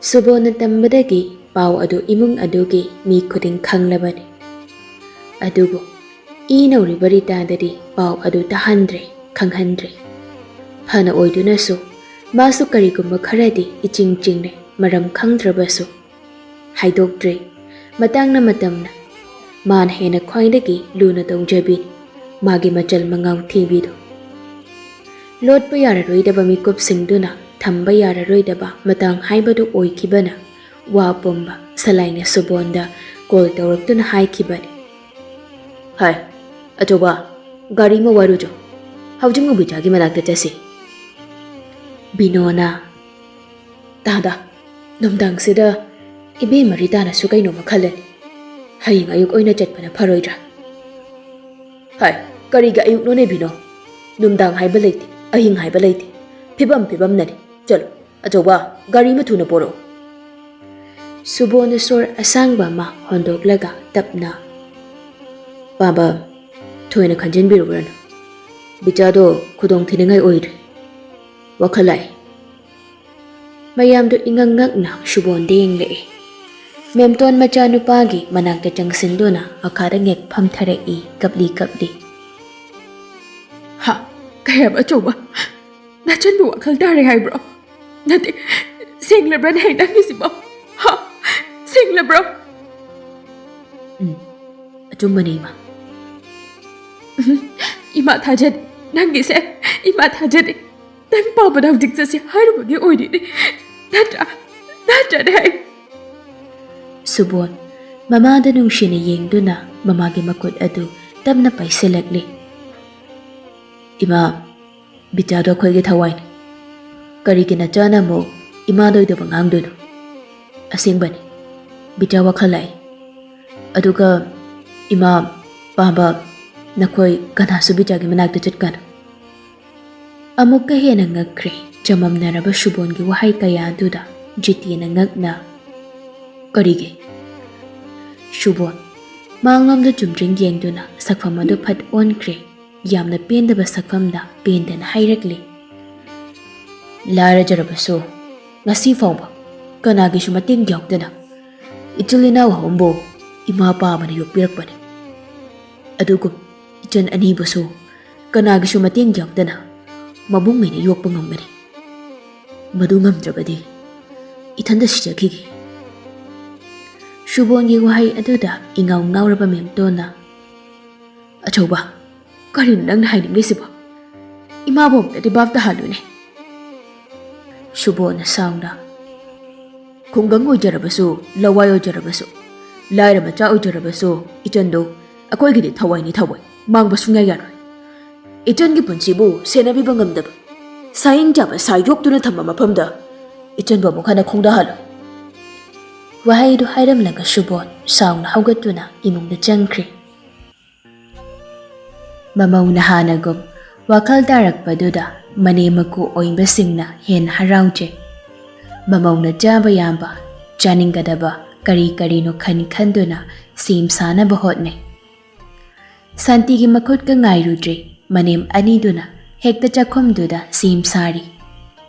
ꯁꯨꯕꯣꯟꯅ ꯇꯝꯕꯗꯒꯤ ꯄꯥꯎ ꯑꯗꯨ ꯏꯃꯨꯡ ꯑꯗꯨꯒꯤ ꯃꯤ ꯈꯨꯗꯤꯡ ꯈꯪꯂꯕꯅꯤ꯫ ꯑꯗꯨꯕꯨ ꯏ ꯅꯧꯔꯤꯕ ꯔꯤꯇꯥꯗꯗꯤ ꯄꯥꯎ ꯑꯗꯨ ꯇꯥꯍꯟꯗ꯭ꯔꯦ, ꯈꯪꯍꯟꯗ꯭ꯔꯦ꯫ ꯐꯅ ꯑꯣꯏꯗꯨꯅꯁꯨ ꯃꯥꯁꯨ ꯀꯔꯤꯒꯨꯝꯕ ꯈꯔꯗꯤ ꯏꯆꯤꯡ ꯆꯤꯡꯅꯩ, ꯃꯔꯝ ꯈꯪꯗ꯭ꯔꯕꯁꯨ꯫ ꯍꯥꯏꯗꯣꯛꯇ꯭ꯔꯦ꯫ ꯃꯇꯥꯡꯅ ꯃꯇꯝꯅ ꯃꯥꯅ ꯍꯦꯟꯅ ꯈ꯭ꯋꯥꯏꯗꯒꯤ ꯂꯨꯅ ꯇꯧꯖꯕꯤ ꯃꯥꯒꯤ ꯃꯆꯜ ꯃꯉꯥꯎ ꯊꯤꯕꯤꯗꯨ꯫ ꯂꯣꯠꯄ ꯌꯥꯔꯔꯣꯏꯗꯕ ꯃꯤꯀꯨꯞꯁꯤꯡꯗꯨꯅ ꯊꯝꯕ ꯌꯥꯔꯔꯣꯏꯗꯕ ꯃꯇꯥꯡ ꯍꯥꯏꯕꯗꯨ ꯑꯣꯏꯈꯤꯕꯅ ꯋꯥ ꯄꯨꯝꯕ ꯁꯂꯥꯏꯅ ꯁꯨꯕꯣꯟꯗ ꯀꯣꯜ ꯇꯧꯔꯛꯇꯨꯅ ꯍꯥꯏꯈꯤꯕꯅꯤ꯫ "ꯍꯥꯏ, ꯑꯆꯧꯕ, ꯒꯥꯔꯤ ꯑꯃ ꯋꯥꯏꯔꯨꯆꯣ꯫ ꯍꯧꯖꯤꯛꯃꯛ ꯕꯤꯇꯥꯒꯤ ꯃꯅꯥꯛꯇ ꯆꯠꯁꯤ꯫" ꯕꯤꯅꯣꯅ, "ꯇꯥꯗ, ꯅꯨꯡꯗꯥꯡꯁꯤꯗ ꯏꯕꯦꯝꯃ ꯔꯤꯇꯥꯅꯁꯨ ꯀꯩꯅꯣꯝꯃ ꯈꯜꯂꯅꯤ꯫ ꯍꯌꯦꯡ ꯑꯌꯨꯛ ꯑꯣꯏꯅ ꯆꯠꯄꯅ ꯐꯔꯣꯏꯗ꯭ꯔꯥ?" "ꯍꯥꯏ, ꯀꯔꯤꯒꯤ ꯑꯌꯨꯛꯅꯣꯅꯦ ꯕꯤꯅꯣ? ꯅꯨꯡꯗꯥꯡ ꯍꯥꯏꯕ ꯂꯩꯇꯦ, ꯑꯍꯤꯡ ꯍꯥꯏꯕ ꯂꯩꯇꯦ꯫ ꯐꯤꯕꯝ ꯐꯤꯕꯝꯅꯅꯤ꯫ ꯆꯠꯂꯣ, ꯑꯆꯧꯕ, ꯒꯥꯔꯤ ꯑꯃ ꯊꯨꯅ ꯄꯣꯔꯛꯑꯣ꯫" ꯁꯨꯕꯣꯟꯅ ꯁꯣꯔ ꯑꯁꯥꯡꯕ ꯑꯃ ꯍꯣꯟꯗꯣꯛꯂꯒ ꯇꯞꯅ, "ꯄꯥꯕ, ꯊꯣꯏꯅ ꯈꯟꯖꯤꯟꯕꯤꯔꯨꯔꯅꯨ꯫ ꯕꯤꯇꯥꯗꯣ ꯈꯨꯗꯣꯡ ꯊꯤꯅꯤꯡꯉꯥꯏ ꯑꯣꯏꯔꯦ꯫ ꯋꯥꯈꯜ ꯂꯥꯛꯑꯦ꯫" ꯃꯌꯥꯝꯗꯨ ꯏꯉꯛ ꯉꯛꯅ ꯁꯨꯕꯣꯟꯗ ꯌꯦꯡꯂꯛꯏ꯫ ꯃꯦꯝꯇꯣꯟ ꯃꯆꯥꯅꯨꯄꯥꯒꯤ ꯃꯅꯥꯛꯇ ꯆꯪꯁꯤꯟꯗꯨꯅ ꯃꯈꯥꯗ ꯉꯦꯛ ꯐꯝꯊꯔꯛꯏ, ꯀꯞꯂꯤ ꯀꯞꯂꯤ꯫ "ꯍꯥ? ꯀꯩ ꯍꯥꯏꯕ ꯑꯆꯧꯕ? ꯅꯆꯟꯕꯨ ꯋꯥꯈꯜ ꯇꯥꯔꯦ ꯍꯥꯏꯕ꯭ꯔꯣ? ꯅꯠꯇꯦ, ꯁꯦꯡꯂꯕ꯭ꯔꯅꯦ ꯅꯪꯒꯤꯁꯤꯕꯣ? ꯍꯥ? ꯁꯦꯡꯂꯕ꯭ꯔꯣ?" "ꯎꯝ, ꯑꯆꯨꯝꯕꯅꯦ, ꯏꯃꯥ꯫" "ꯎꯝ, ꯏꯃꯥ ꯊꯥꯖꯗꯦ꯫ ꯅꯪꯒꯤꯁꯦ ꯏꯃꯥ ꯊꯥꯖꯗꯦ꯫ ꯅꯪ ꯄꯥꯕꯗ ꯍꯧꯖꯤꯛ ꯆꯠꯁꯤ ꯍꯥꯏꯔꯨꯕꯒꯤ ꯑꯣꯏꯔꯤꯅꯦ꯫ ꯅꯠꯇ꯭ꯔꯥ? ꯅꯠꯇ꯭ꯔꯅꯦ?" ꯁꯨꯕꯣꯟ ꯃꯃꯥꯗ ꯅꯨꯡꯁꯤꯅ ꯌꯦꯡꯗꯨꯅ ꯃꯃꯥꯒꯤ ꯃꯈꯨꯠ ꯑꯗꯨ ꯇꯞꯅ ꯄꯥꯏꯁꯤꯜꯂꯛꯂꯤ꯫ "ꯏꯃꯥ, ꯕꯤꯇꯥꯗꯣ ꯑꯩꯈꯣꯏꯒꯤ ꯊꯋꯥꯏꯅꯤ꯫ ꯀꯔꯤꯒꯤ ꯅꯆꯥꯅ ꯑꯃꯨꯛ ꯏꯃꯥꯗ ꯑꯣꯏꯗꯕ ꯉꯥꯡꯗꯣꯏꯅꯣ? ꯑꯁꯦꯡꯕꯅꯤ, ꯕꯤꯇꯥ ꯋꯥꯈꯜ ꯂꯥꯛꯏ꯫ ꯑꯗꯨꯒ ꯏꯃꯥ, ꯄꯥꯕ, ꯅꯈꯣꯏ ꯀꯅꯥꯁꯨ ꯕꯤꯇꯥꯒꯤ ꯃꯅꯥꯛꯇ ꯆꯠꯀꯅꯨ꯫" ꯑꯃꯨꯛꯀ ꯍꯦꯟꯅ ꯉꯛꯈ꯭ꯔꯦ ꯆꯃꯝꯅꯔꯕ ꯁꯨꯕꯣꯟꯒꯤ ꯋꯥꯍꯩ ꯀꯌꯥ ꯑꯗꯨꯗ꯫ ꯖꯤꯇꯤꯅ ꯉꯛꯅ, "ꯀꯔꯤꯒꯤ?" ꯁꯨꯕꯣꯟ ꯃꯥꯡꯂꯣꯝꯗ ꯆꯨꯝꯗ꯭ꯔꯤꯡ ꯌꯦꯡꯗꯨꯅ ꯁꯛꯐꯝ ꯑꯗꯨ ꯐꯠ ꯑꯣꯟꯈ꯭ꯔꯦ꯫ ꯌꯥꯝꯅ ꯄꯦꯟꯗꯕ ꯁꯛꯐꯝꯗ ꯄꯦꯟꯗꯅ ꯍꯥꯏꯔꯛꯂꯤ꯫ "ꯂꯥꯏꯔꯖꯔꯕꯁꯨ ꯉꯁꯤ ꯐꯥꯎꯕ ꯀꯅꯥꯒꯤꯁꯨ ꯃꯇꯦꯡ ꯌꯥꯎꯗꯅ ꯏꯆꯤꯜ ꯏꯅꯥꯎ ꯑꯍꯨꯝꯕꯨ ꯏꯃꯥ ꯄꯥꯕꯅ ꯌꯣꯛꯄꯤꯔꯛꯄꯅꯤ꯫ ꯑꯗꯨꯒꯨꯝ ꯏꯆꯟ ꯑꯅꯤꯕꯨꯁꯨ ꯀꯅꯥꯒꯤꯁꯨ ꯃꯇꯦꯡ ꯌꯥꯎꯗꯅ ꯃꯕꯨꯡꯉꯩꯅ ꯌꯣꯛꯄ ꯉꯝꯒꯅꯤ꯫ ꯃꯗꯨ ꯉꯝꯗ꯭ꯔꯕꯗꯤ ꯏꯊꯟꯗ ꯁꯤꯖꯈꯤꯒꯦ꯫ ꯁꯨꯕꯣꯟꯒꯤ ꯋꯥꯍꯩ ꯑꯗꯨꯗ ꯏꯉꯥꯎ ꯉꯥꯎꯔꯕ ꯃꯦꯝꯇꯣꯟꯅ, "ꯑꯆꯧꯕ, ꯀꯔꯤꯅꯣ ꯅꯪꯅ ꯍꯥꯏꯅꯤꯡꯂꯤꯁꯤꯕꯣ? ꯏꯃꯥꯕꯨ ꯑꯝꯇꯗꯤ ꯚꯥꯞ ꯇꯥꯍꯜꯂꯨꯅꯦ꯫" ꯁꯨꯕꯣꯟꯅ ꯁꯥꯎꯅ, "ꯈꯨꯡꯒꯪ ꯑꯣꯏꯖꯔꯕꯁꯨ, ꯂꯋꯥꯏ ꯑꯣꯏꯖꯔꯕꯁꯨ, ꯂꯥꯏꯔ ꯃꯆꯥ ꯑꯣꯏꯖꯔꯕꯁꯨ, ꯏꯆꯟꯗꯨ ꯑꯩꯈꯣꯏꯒꯤꯗꯤ ꯊꯋꯥꯏꯅꯤ ꯊꯋꯥꯏ, ꯃꯥꯡꯕ ꯁꯨꯡꯌꯥ ꯌꯥꯔꯣꯏ꯫ ꯏꯆꯟꯒꯤ ꯄꯨꯟꯁꯤꯕꯨ ꯁꯦꯟꯅꯕꯤꯕ ꯉꯝꯗꯕ ꯁꯥꯌꯤꯡ ꯆꯥꯕ ꯁꯥ ꯌꯣꯛꯇꯨꯅ ꯊꯝꯕ ꯃꯐꯝꯗ ꯏꯆꯟꯕꯨ ꯑꯃꯨꯛ ꯍꯟꯅ ꯈꯣꯡꯗꯥꯍꯜꯂꯣꯏ꯫" ꯋꯥꯍꯩꯗꯨ ꯍꯥꯏꯔꯝꯂꯒ ꯁꯨꯕꯣꯟ ꯁꯥꯎꯅ ꯍꯧꯒꯠꯇꯨꯅ ꯏꯃꯨꯡꯗ ꯆꯪꯈ꯭ꯔꯦ꯫ ꯃꯃꯧꯅ ꯍꯥꯟꯅꯒꯨꯝ ꯋꯥꯈꯜ ꯇꯥꯔꯛꯄꯗꯨꯗ ꯃꯅꯦꯝ ꯃꯀꯨ ꯑꯣꯏꯕꯁꯤꯡꯅ ꯍꯦꯟꯅ ꯍꯔꯥꯎꯖꯩ꯫ ꯃꯃꯧꯅ ꯆꯥꯕ ꯌꯥꯕ, ꯆꯥꯅꯤꯡꯒꯗꯕ ꯀꯔꯤ ꯀꯔꯤꯅꯣ ꯈꯟ ꯈꯟꯗꯨꯅ ꯁꯦꯝ ꯁꯥꯅꯕ ꯍꯣꯠꯅꯩ꯫ ꯁꯥꯟꯇꯤꯒꯤ ꯃꯈꯨꯠꯀ ꯉꯥꯏꯔꯨꯗ꯭ꯔꯦ, ꯃꯅꯦꯝ ꯑꯅꯤꯗꯨꯅ ꯍꯦꯛꯇ ꯆꯥꯛꯈꯨꯝꯗꯨꯗ ꯁꯦꯝ ꯁꯥꯔꯤ꯫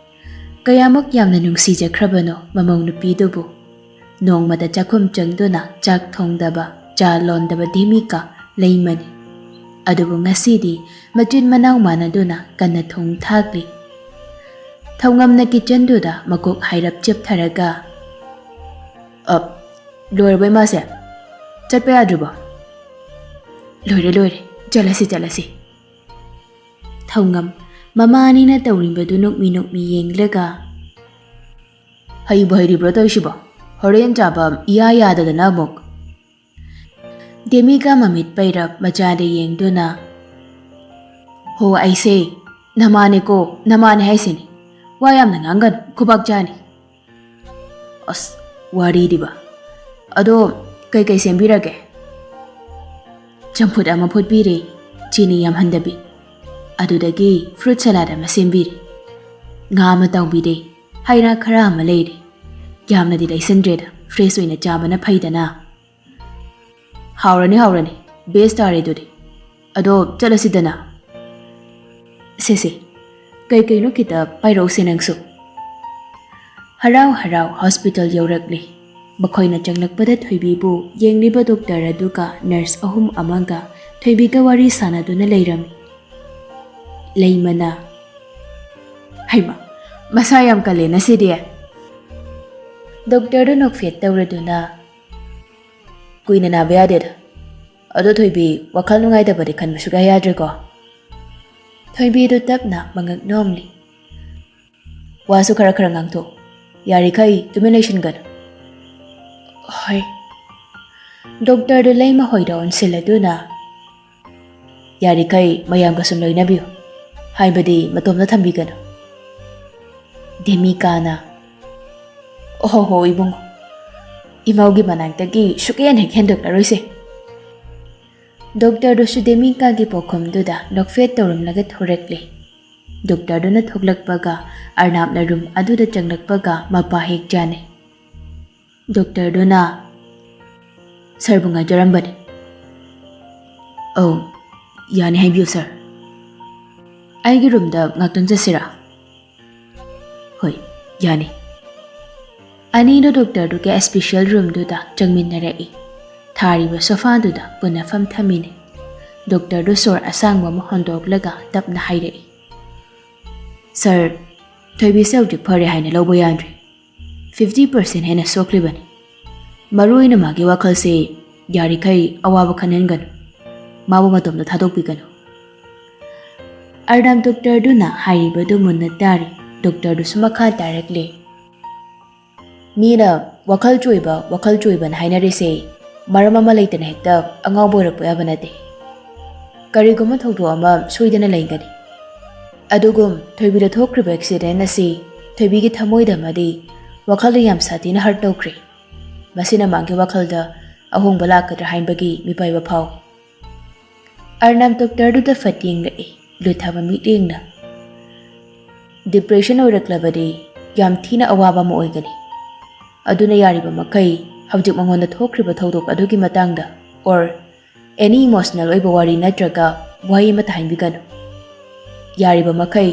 ꯀꯌꯥꯃꯨꯛ ꯌꯥꯝꯅ ꯅꯨꯡꯁꯤꯖꯈ꯭ꯔꯕꯅꯣ ꯃꯃꯧ ꯅꯨꯄꯤꯗꯨꯕꯨ꯫ ꯅꯣꯡꯃꯗ ꯆꯥꯛꯈꯨꯝ ꯆꯪꯗꯨꯅ ꯆꯥꯛ ꯊꯣꯡꯗꯕ, ꯆꯥ ꯂꯣꯟꯗꯕ ꯗꯦꯃꯤꯀꯥ ꯂꯩꯃꯅꯤ꯫ ꯑꯗꯨꯕꯨ ꯉꯁꯤꯗꯤ ꯃꯆꯤꯟ ꯃꯅꯥꯎ ꯃꯥꯟꯅꯗꯨꯅ ꯀꯟꯅ ꯊꯣꯡ ꯊꯥꯛꯂꯤ꯫ ꯊꯧꯉꯝꯅ ꯀꯤꯆꯟꯗꯨꯗ ꯃꯀꯣꯛ ꯍꯥꯏꯔꯞ ꯆꯦꯞꯊꯔꯒ, "ꯑ, ꯂꯣꯏꯔꯕꯣ ꯏꯃꯥꯁꯦ? ꯆꯠꯄ ꯌꯥꯗ꯭ꯔꯤꯕꯣ?" "ꯂꯣꯏꯔꯦ, ꯂꯣꯏꯔꯦ, ꯆꯠꯂꯁꯤ, ꯆꯠꯂꯁꯤ꯫" ꯊꯧꯉꯝ ꯃꯃꯥ ꯑꯅꯤꯅ ꯇꯧꯔꯤꯕꯗꯨ ꯅꯣꯛꯃꯤ ꯅꯣꯛꯃꯤ ꯌꯦꯡꯂꯒ, "ꯍꯩꯕꯨ ꯍꯩꯔꯤꯕ꯭ꯔꯣ ꯇꯧꯔꯤꯁꯤꯕꯣ? ꯍꯣꯔꯦꯟ ꯆꯥꯕ ꯏꯌꯥ ꯌꯥꯗꯗꯅ ꯑꯃꯨꯛ꯫" ꯗꯦꯃꯤꯀꯥ ꯃꯃꯤꯠ ꯄꯩꯔꯞ ꯃꯆꯥꯗ ꯌꯦꯡꯗꯨꯅ, "ꯍꯣ ꯑꯩꯁꯦ, ꯅꯃꯥꯅꯦꯀꯣ, ꯅꯃꯥꯅꯦ ꯍꯥꯏꯁꯤꯅꯤ꯫ ꯋꯥ ꯌꯥꯝꯅ ꯉꯥꯡꯒꯅꯨ, ꯈꯨꯕꯥꯛ ꯆꯥꯅꯤ꯫" "ꯑꯁ, ꯋꯥꯔꯤꯗꯤꯕ꯫ ꯑꯗꯣ ꯀꯩꯀꯩ ꯁꯦꯝꯕꯤꯔꯒꯦ?" "ꯆꯝꯐꯨꯠ ꯑꯃ ꯐꯨꯠꯄꯤꯔꯦ, ꯆꯤꯅꯤ ꯌꯥꯝꯍꯟꯗꯕꯤ꯫ ꯑꯗꯨꯗꯒꯤ ꯐ꯭ꯔꯨꯠ ꯁꯂꯥꯗ ꯑꯃ ꯁꯦꯝꯕꯤꯔꯦ꯫ ꯉꯥ ꯑꯃ ꯇꯥꯎꯕꯤꯔꯦ, ꯍꯩ ꯔꯥ ꯈꯔ ꯑꯃ ꯂꯩꯔꯦ꯫ ꯌꯥꯝꯅꯗꯤ ꯂꯩꯁꯟꯗ꯭ꯔꯦꯗ, ꯐ꯭ꯔꯦꯁ ꯑꯣꯏꯅ ꯆꯥꯕꯅ ꯐꯩꯗꯅ꯫" "ꯍꯥꯎꯔꯅꯤ, ꯍꯥꯎꯔꯅꯤ, ꯕꯦꯁ ꯇꯥꯔꯦ ꯑꯗꯨꯗꯤ꯫ ꯑꯗꯣ ꯆꯠꯂꯁꯤꯗꯅ꯫" "ꯁꯦ, ꯁꯦ, ꯀꯩ ꯀꯩꯅꯣ ꯈꯤꯇ ꯄꯥꯏꯔꯛꯎꯁꯦ ꯅꯪꯁꯨ꯫" ꯍꯔꯥꯎ ꯍꯔꯥꯎ ꯍꯣꯁꯄꯤꯇꯥꯜ ꯌꯧꯔꯛꯂꯦ꯫ ꯃꯈꯣꯏꯅ ꯆꯪꯂꯛꯄꯗ ꯊꯣꯏꯕꯤꯕꯨ ꯌꯦꯡꯂꯤꯕ ꯗꯣꯛꯇꯔ ꯑꯗꯨꯒ ꯅꯔꯁ ꯑꯍꯨꯝ ꯑꯃꯒ ꯊꯣꯏꯕꯤꯒ ꯋꯥꯔꯤ ꯁꯥꯟꯅꯗꯨꯅ ꯂꯩꯔꯝꯃꯤ꯫ ꯂꯩꯃꯅ, "ꯍꯩꯃ, ꯃꯁꯥ ꯌꯥꯝ ꯀꯜꯂꯦꯅ ꯁꯤꯗꯤ?" ꯗꯣꯛꯇꯔꯗꯨ ꯅꯣꯛꯐꯦꯠ ꯇꯧꯔꯗꯨꯅ, "ꯀꯨꯏꯅ ꯅꯥꯕ ꯌꯥꯗꯦꯗ꯫ ꯑꯗꯣ ꯊꯣꯏꯕꯤ, ꯋꯥꯈꯜ ꯅꯨꯡꯉꯥꯏꯇꯕꯗꯤ ꯈꯟꯕ ꯁꯨꯛꯌꯥ ꯌꯥꯗ꯭ꯔꯦꯀꯣ?" ꯊꯣꯏꯕꯤꯗꯨ ꯇꯞꯅ ꯃꯉꯛ ꯅꯣꯝꯂꯤ꯫ "ꯋꯥꯁꯨ ꯈꯔ ꯈꯔ ꯉꯥꯡꯊꯣꯛ꯫ ꯌꯥꯔꯤꯈꯩ ꯇꯨꯃꯤꯟ ꯂꯩꯁꯤꯟꯒꯅꯨ꯫" "ꯍꯣꯏ꯫" ꯗꯣꯛꯇꯔꯗꯨ ꯂꯩꯃ ꯍꯣꯏꯗ ꯑꯣꯟꯁꯤꯜꯂꯗꯨꯅ, "ꯌꯥꯔꯤꯈꯩ ꯃꯌꯥꯝꯒ ꯁꯨꯝ ꯂꯣꯏꯅꯕꯤꯌꯨ, ꯍꯥꯏꯕꯗꯤ ꯃꯇꯣꯝꯇ ꯊꯝꯕꯤꯒꯅꯨ꯫" ꯗꯦꯃꯤꯀꯥꯅ, "ꯑꯣꯍꯣ ꯍꯣ ꯏꯕꯨꯡꯉꯣ, ꯏꯃꯧꯒꯤ ꯃꯅꯥꯛꯇꯒꯤ ꯁꯨꯛꯍꯦꯟ ꯍꯦꯛ ꯍꯦꯟꯗꯣꯛꯂꯔꯣꯏꯁꯦ꯫" ꯗꯣꯛꯇꯔꯗꯨꯁꯨ ꯗꯦꯃꯤꯀꯥꯒꯤ ꯄꯥꯎꯈꯨꯝꯗꯨꯗ ꯅꯣꯛꯐꯦꯠ ꯇꯧꯔꯝꯂꯒ ꯊꯣꯔꯛꯂꯦ꯫ ꯗꯣꯛꯇꯔꯗꯨꯅ ꯊꯣꯛꯂꯛꯄꯒ ꯑꯔꯅꯥꯞꯅ ꯔꯨꯝ ꯑꯗꯨꯗ ꯆꯪꯂꯛꯄꯒ ꯃꯄꯥ ꯍꯦꯛ ꯆꯥꯅꯩ꯫ ꯗꯣꯛꯇꯔꯗꯨꯅ, "ꯁꯥꯔꯕꯨ ꯉꯥꯏꯖꯔꯝꯕꯅꯤ꯫" "ꯑꯧ, ꯌꯥꯅꯤ, ꯍꯥꯏꯕꯤꯌꯨ ꯁꯥꯔ꯫" "ꯑꯩꯒꯤ ꯔꯨꯝꯗ ꯉꯥꯛꯇꯪ ꯆꯠꯁꯤꯔꯥ?" "ꯍꯣꯏ, ꯌꯥꯅꯤ꯫" ꯑꯅꯤꯗꯨ ꯗꯣꯛꯇꯔꯗꯨꯒꯤ ꯏꯁꯄꯤꯁꯦꯜ ꯔꯨꯝꯗꯨꯗ ꯆꯪꯃꯤꯟꯅꯔꯛꯏ꯫ ꯊꯥꯔꯤꯕ ꯁꯣꯐꯥꯗꯨꯗ ꯄꯨꯟꯅ ꯐꯝꯊꯃꯤꯟꯅꯩ꯫ ꯗꯣꯛꯇꯔꯗꯨ ꯁꯣꯔ ꯑꯁꯥꯡꯕ ꯑꯃ ꯍꯣꯟꯗꯣꯛꯂꯒ ꯇꯞꯅ ꯍꯥꯏꯔꯛꯏ, "ꯁꯥꯔ, ꯊꯣꯏꯕꯤꯁꯦ ꯍꯧꯖꯤꯛ ꯐꯔꯦ ꯍꯥꯏꯅ ꯂꯧꯕ ꯌꯥꯗ꯭ꯔꯦ꯫ ꯐꯤꯐꯇꯤ ꯄꯥꯔꯁꯦꯟ ꯍꯦꯟꯅ ꯁꯣꯛꯂꯤꯕꯅꯤ꯫ ꯃꯔꯨ ꯑꯣꯏꯅ ꯃꯥꯒꯤ ꯋꯥꯈꯜꯁꯦ ꯌꯥꯔꯤꯈꯩ ꯑꯋꯥꯕ ꯈꯟꯍꯟꯒꯅꯨ꯫ ꯃꯥꯕꯨ ꯃꯇꯣꯝꯇ ꯊꯥꯗꯣꯛꯄꯤꯒꯅꯨ꯫" ꯑꯔꯅꯥꯞ ꯗꯣꯛꯇꯔꯗꯨꯅ ꯍꯥꯏꯔꯤꯕꯗꯨ ꯃꯨꯟꯅ ꯇꯥꯔꯤ꯫ ꯗꯣꯛꯇꯔꯗꯨꯁꯨ ꯃꯈꯥ ꯇꯥꯔꯛꯂꯦ, "ꯃꯤꯅ ꯋꯥꯈꯜ ꯆꯣꯏꯕ, ꯋꯥꯈꯜ ꯆꯣꯏꯕꯅ ꯍꯥꯏꯅꯔꯤꯁꯦ ꯃꯔꯝ ꯑꯃ ꯂꯩꯇꯅ ꯍꯦꯛꯇ ꯑꯉꯥꯎꯕ ꯑꯣꯏꯔꯛꯄ ꯌꯥꯕ ꯅꯠꯇꯦ꯫ ꯀꯔꯤꯒꯨꯝꯕ ꯊꯧꯗꯣꯛ ꯑꯃ ꯁꯣꯏꯗꯅ ꯂꯩꯒꯅꯤ꯫ ꯑꯗꯨꯒꯨꯝ ꯊꯣꯏꯕꯤꯗ ꯊꯣꯛꯈ꯭ꯔꯤꯕ ꯑꯦꯛꯁꯤꯗꯦꯟ ꯑꯁꯤ ꯊꯣꯏꯕꯤꯒꯤ ꯊꯃꯣꯏꯗ ꯑꯃꯗꯤ ꯋꯥꯈꯜꯗ ꯌꯥꯝ ꯁꯥꯊꯤꯅ ꯍꯔꯠ ꯇꯧꯈ꯭ꯔꯦ꯫ ꯃꯁꯤꯅ ꯃꯥꯒꯤ ꯋꯥꯈꯜꯗ ꯑꯍꯣꯡꯕ ꯂꯥꯛꯀꯗ꯭ꯔꯥ ꯍꯥꯏꯕꯒꯤ ꯃꯤꯄꯥꯏꯕ ꯐꯥꯎꯏ꯫" ꯑꯔꯅꯥꯞ ꯗꯣꯛꯇꯔꯗꯨꯗ ꯐꯠ ꯌꯦꯡꯂꯛꯏ, ꯂꯨꯊꯕ ꯃꯤꯠꯌꯦꯡꯅ꯫ "ꯗꯤꯄ꯭ꯔꯦꯁꯟ ꯑꯣꯏꯔꯛꯂꯕꯗꯤ ꯌꯥꯝ ꯊꯤꯅ ꯑꯋꯥꯕ ꯑꯃ ꯑꯣꯏꯒꯅꯤ꯫ ꯑꯗꯨꯅ ꯌꯥꯔꯤꯕ ꯃꯈꯩ ꯍꯧꯖꯤꯛ ꯃꯉꯣꯟꯗ ꯊꯣꯛꯈ꯭ꯔꯤꯕ ꯊꯧꯗꯣꯛ ꯑꯗꯨꯒꯤ ꯃꯇꯥꯡꯗ or any emotional ꯑꯣꯏꯕ ꯋꯥꯔꯤ ꯅꯠꯇ꯭ꯔꯒ ꯋꯥꯍꯩ ꯑꯃꯠꯇ ꯍꯥꯏꯕꯤꯒꯅꯨ꯫ ꯌꯥꯔꯤꯕ ꯃꯈꯩ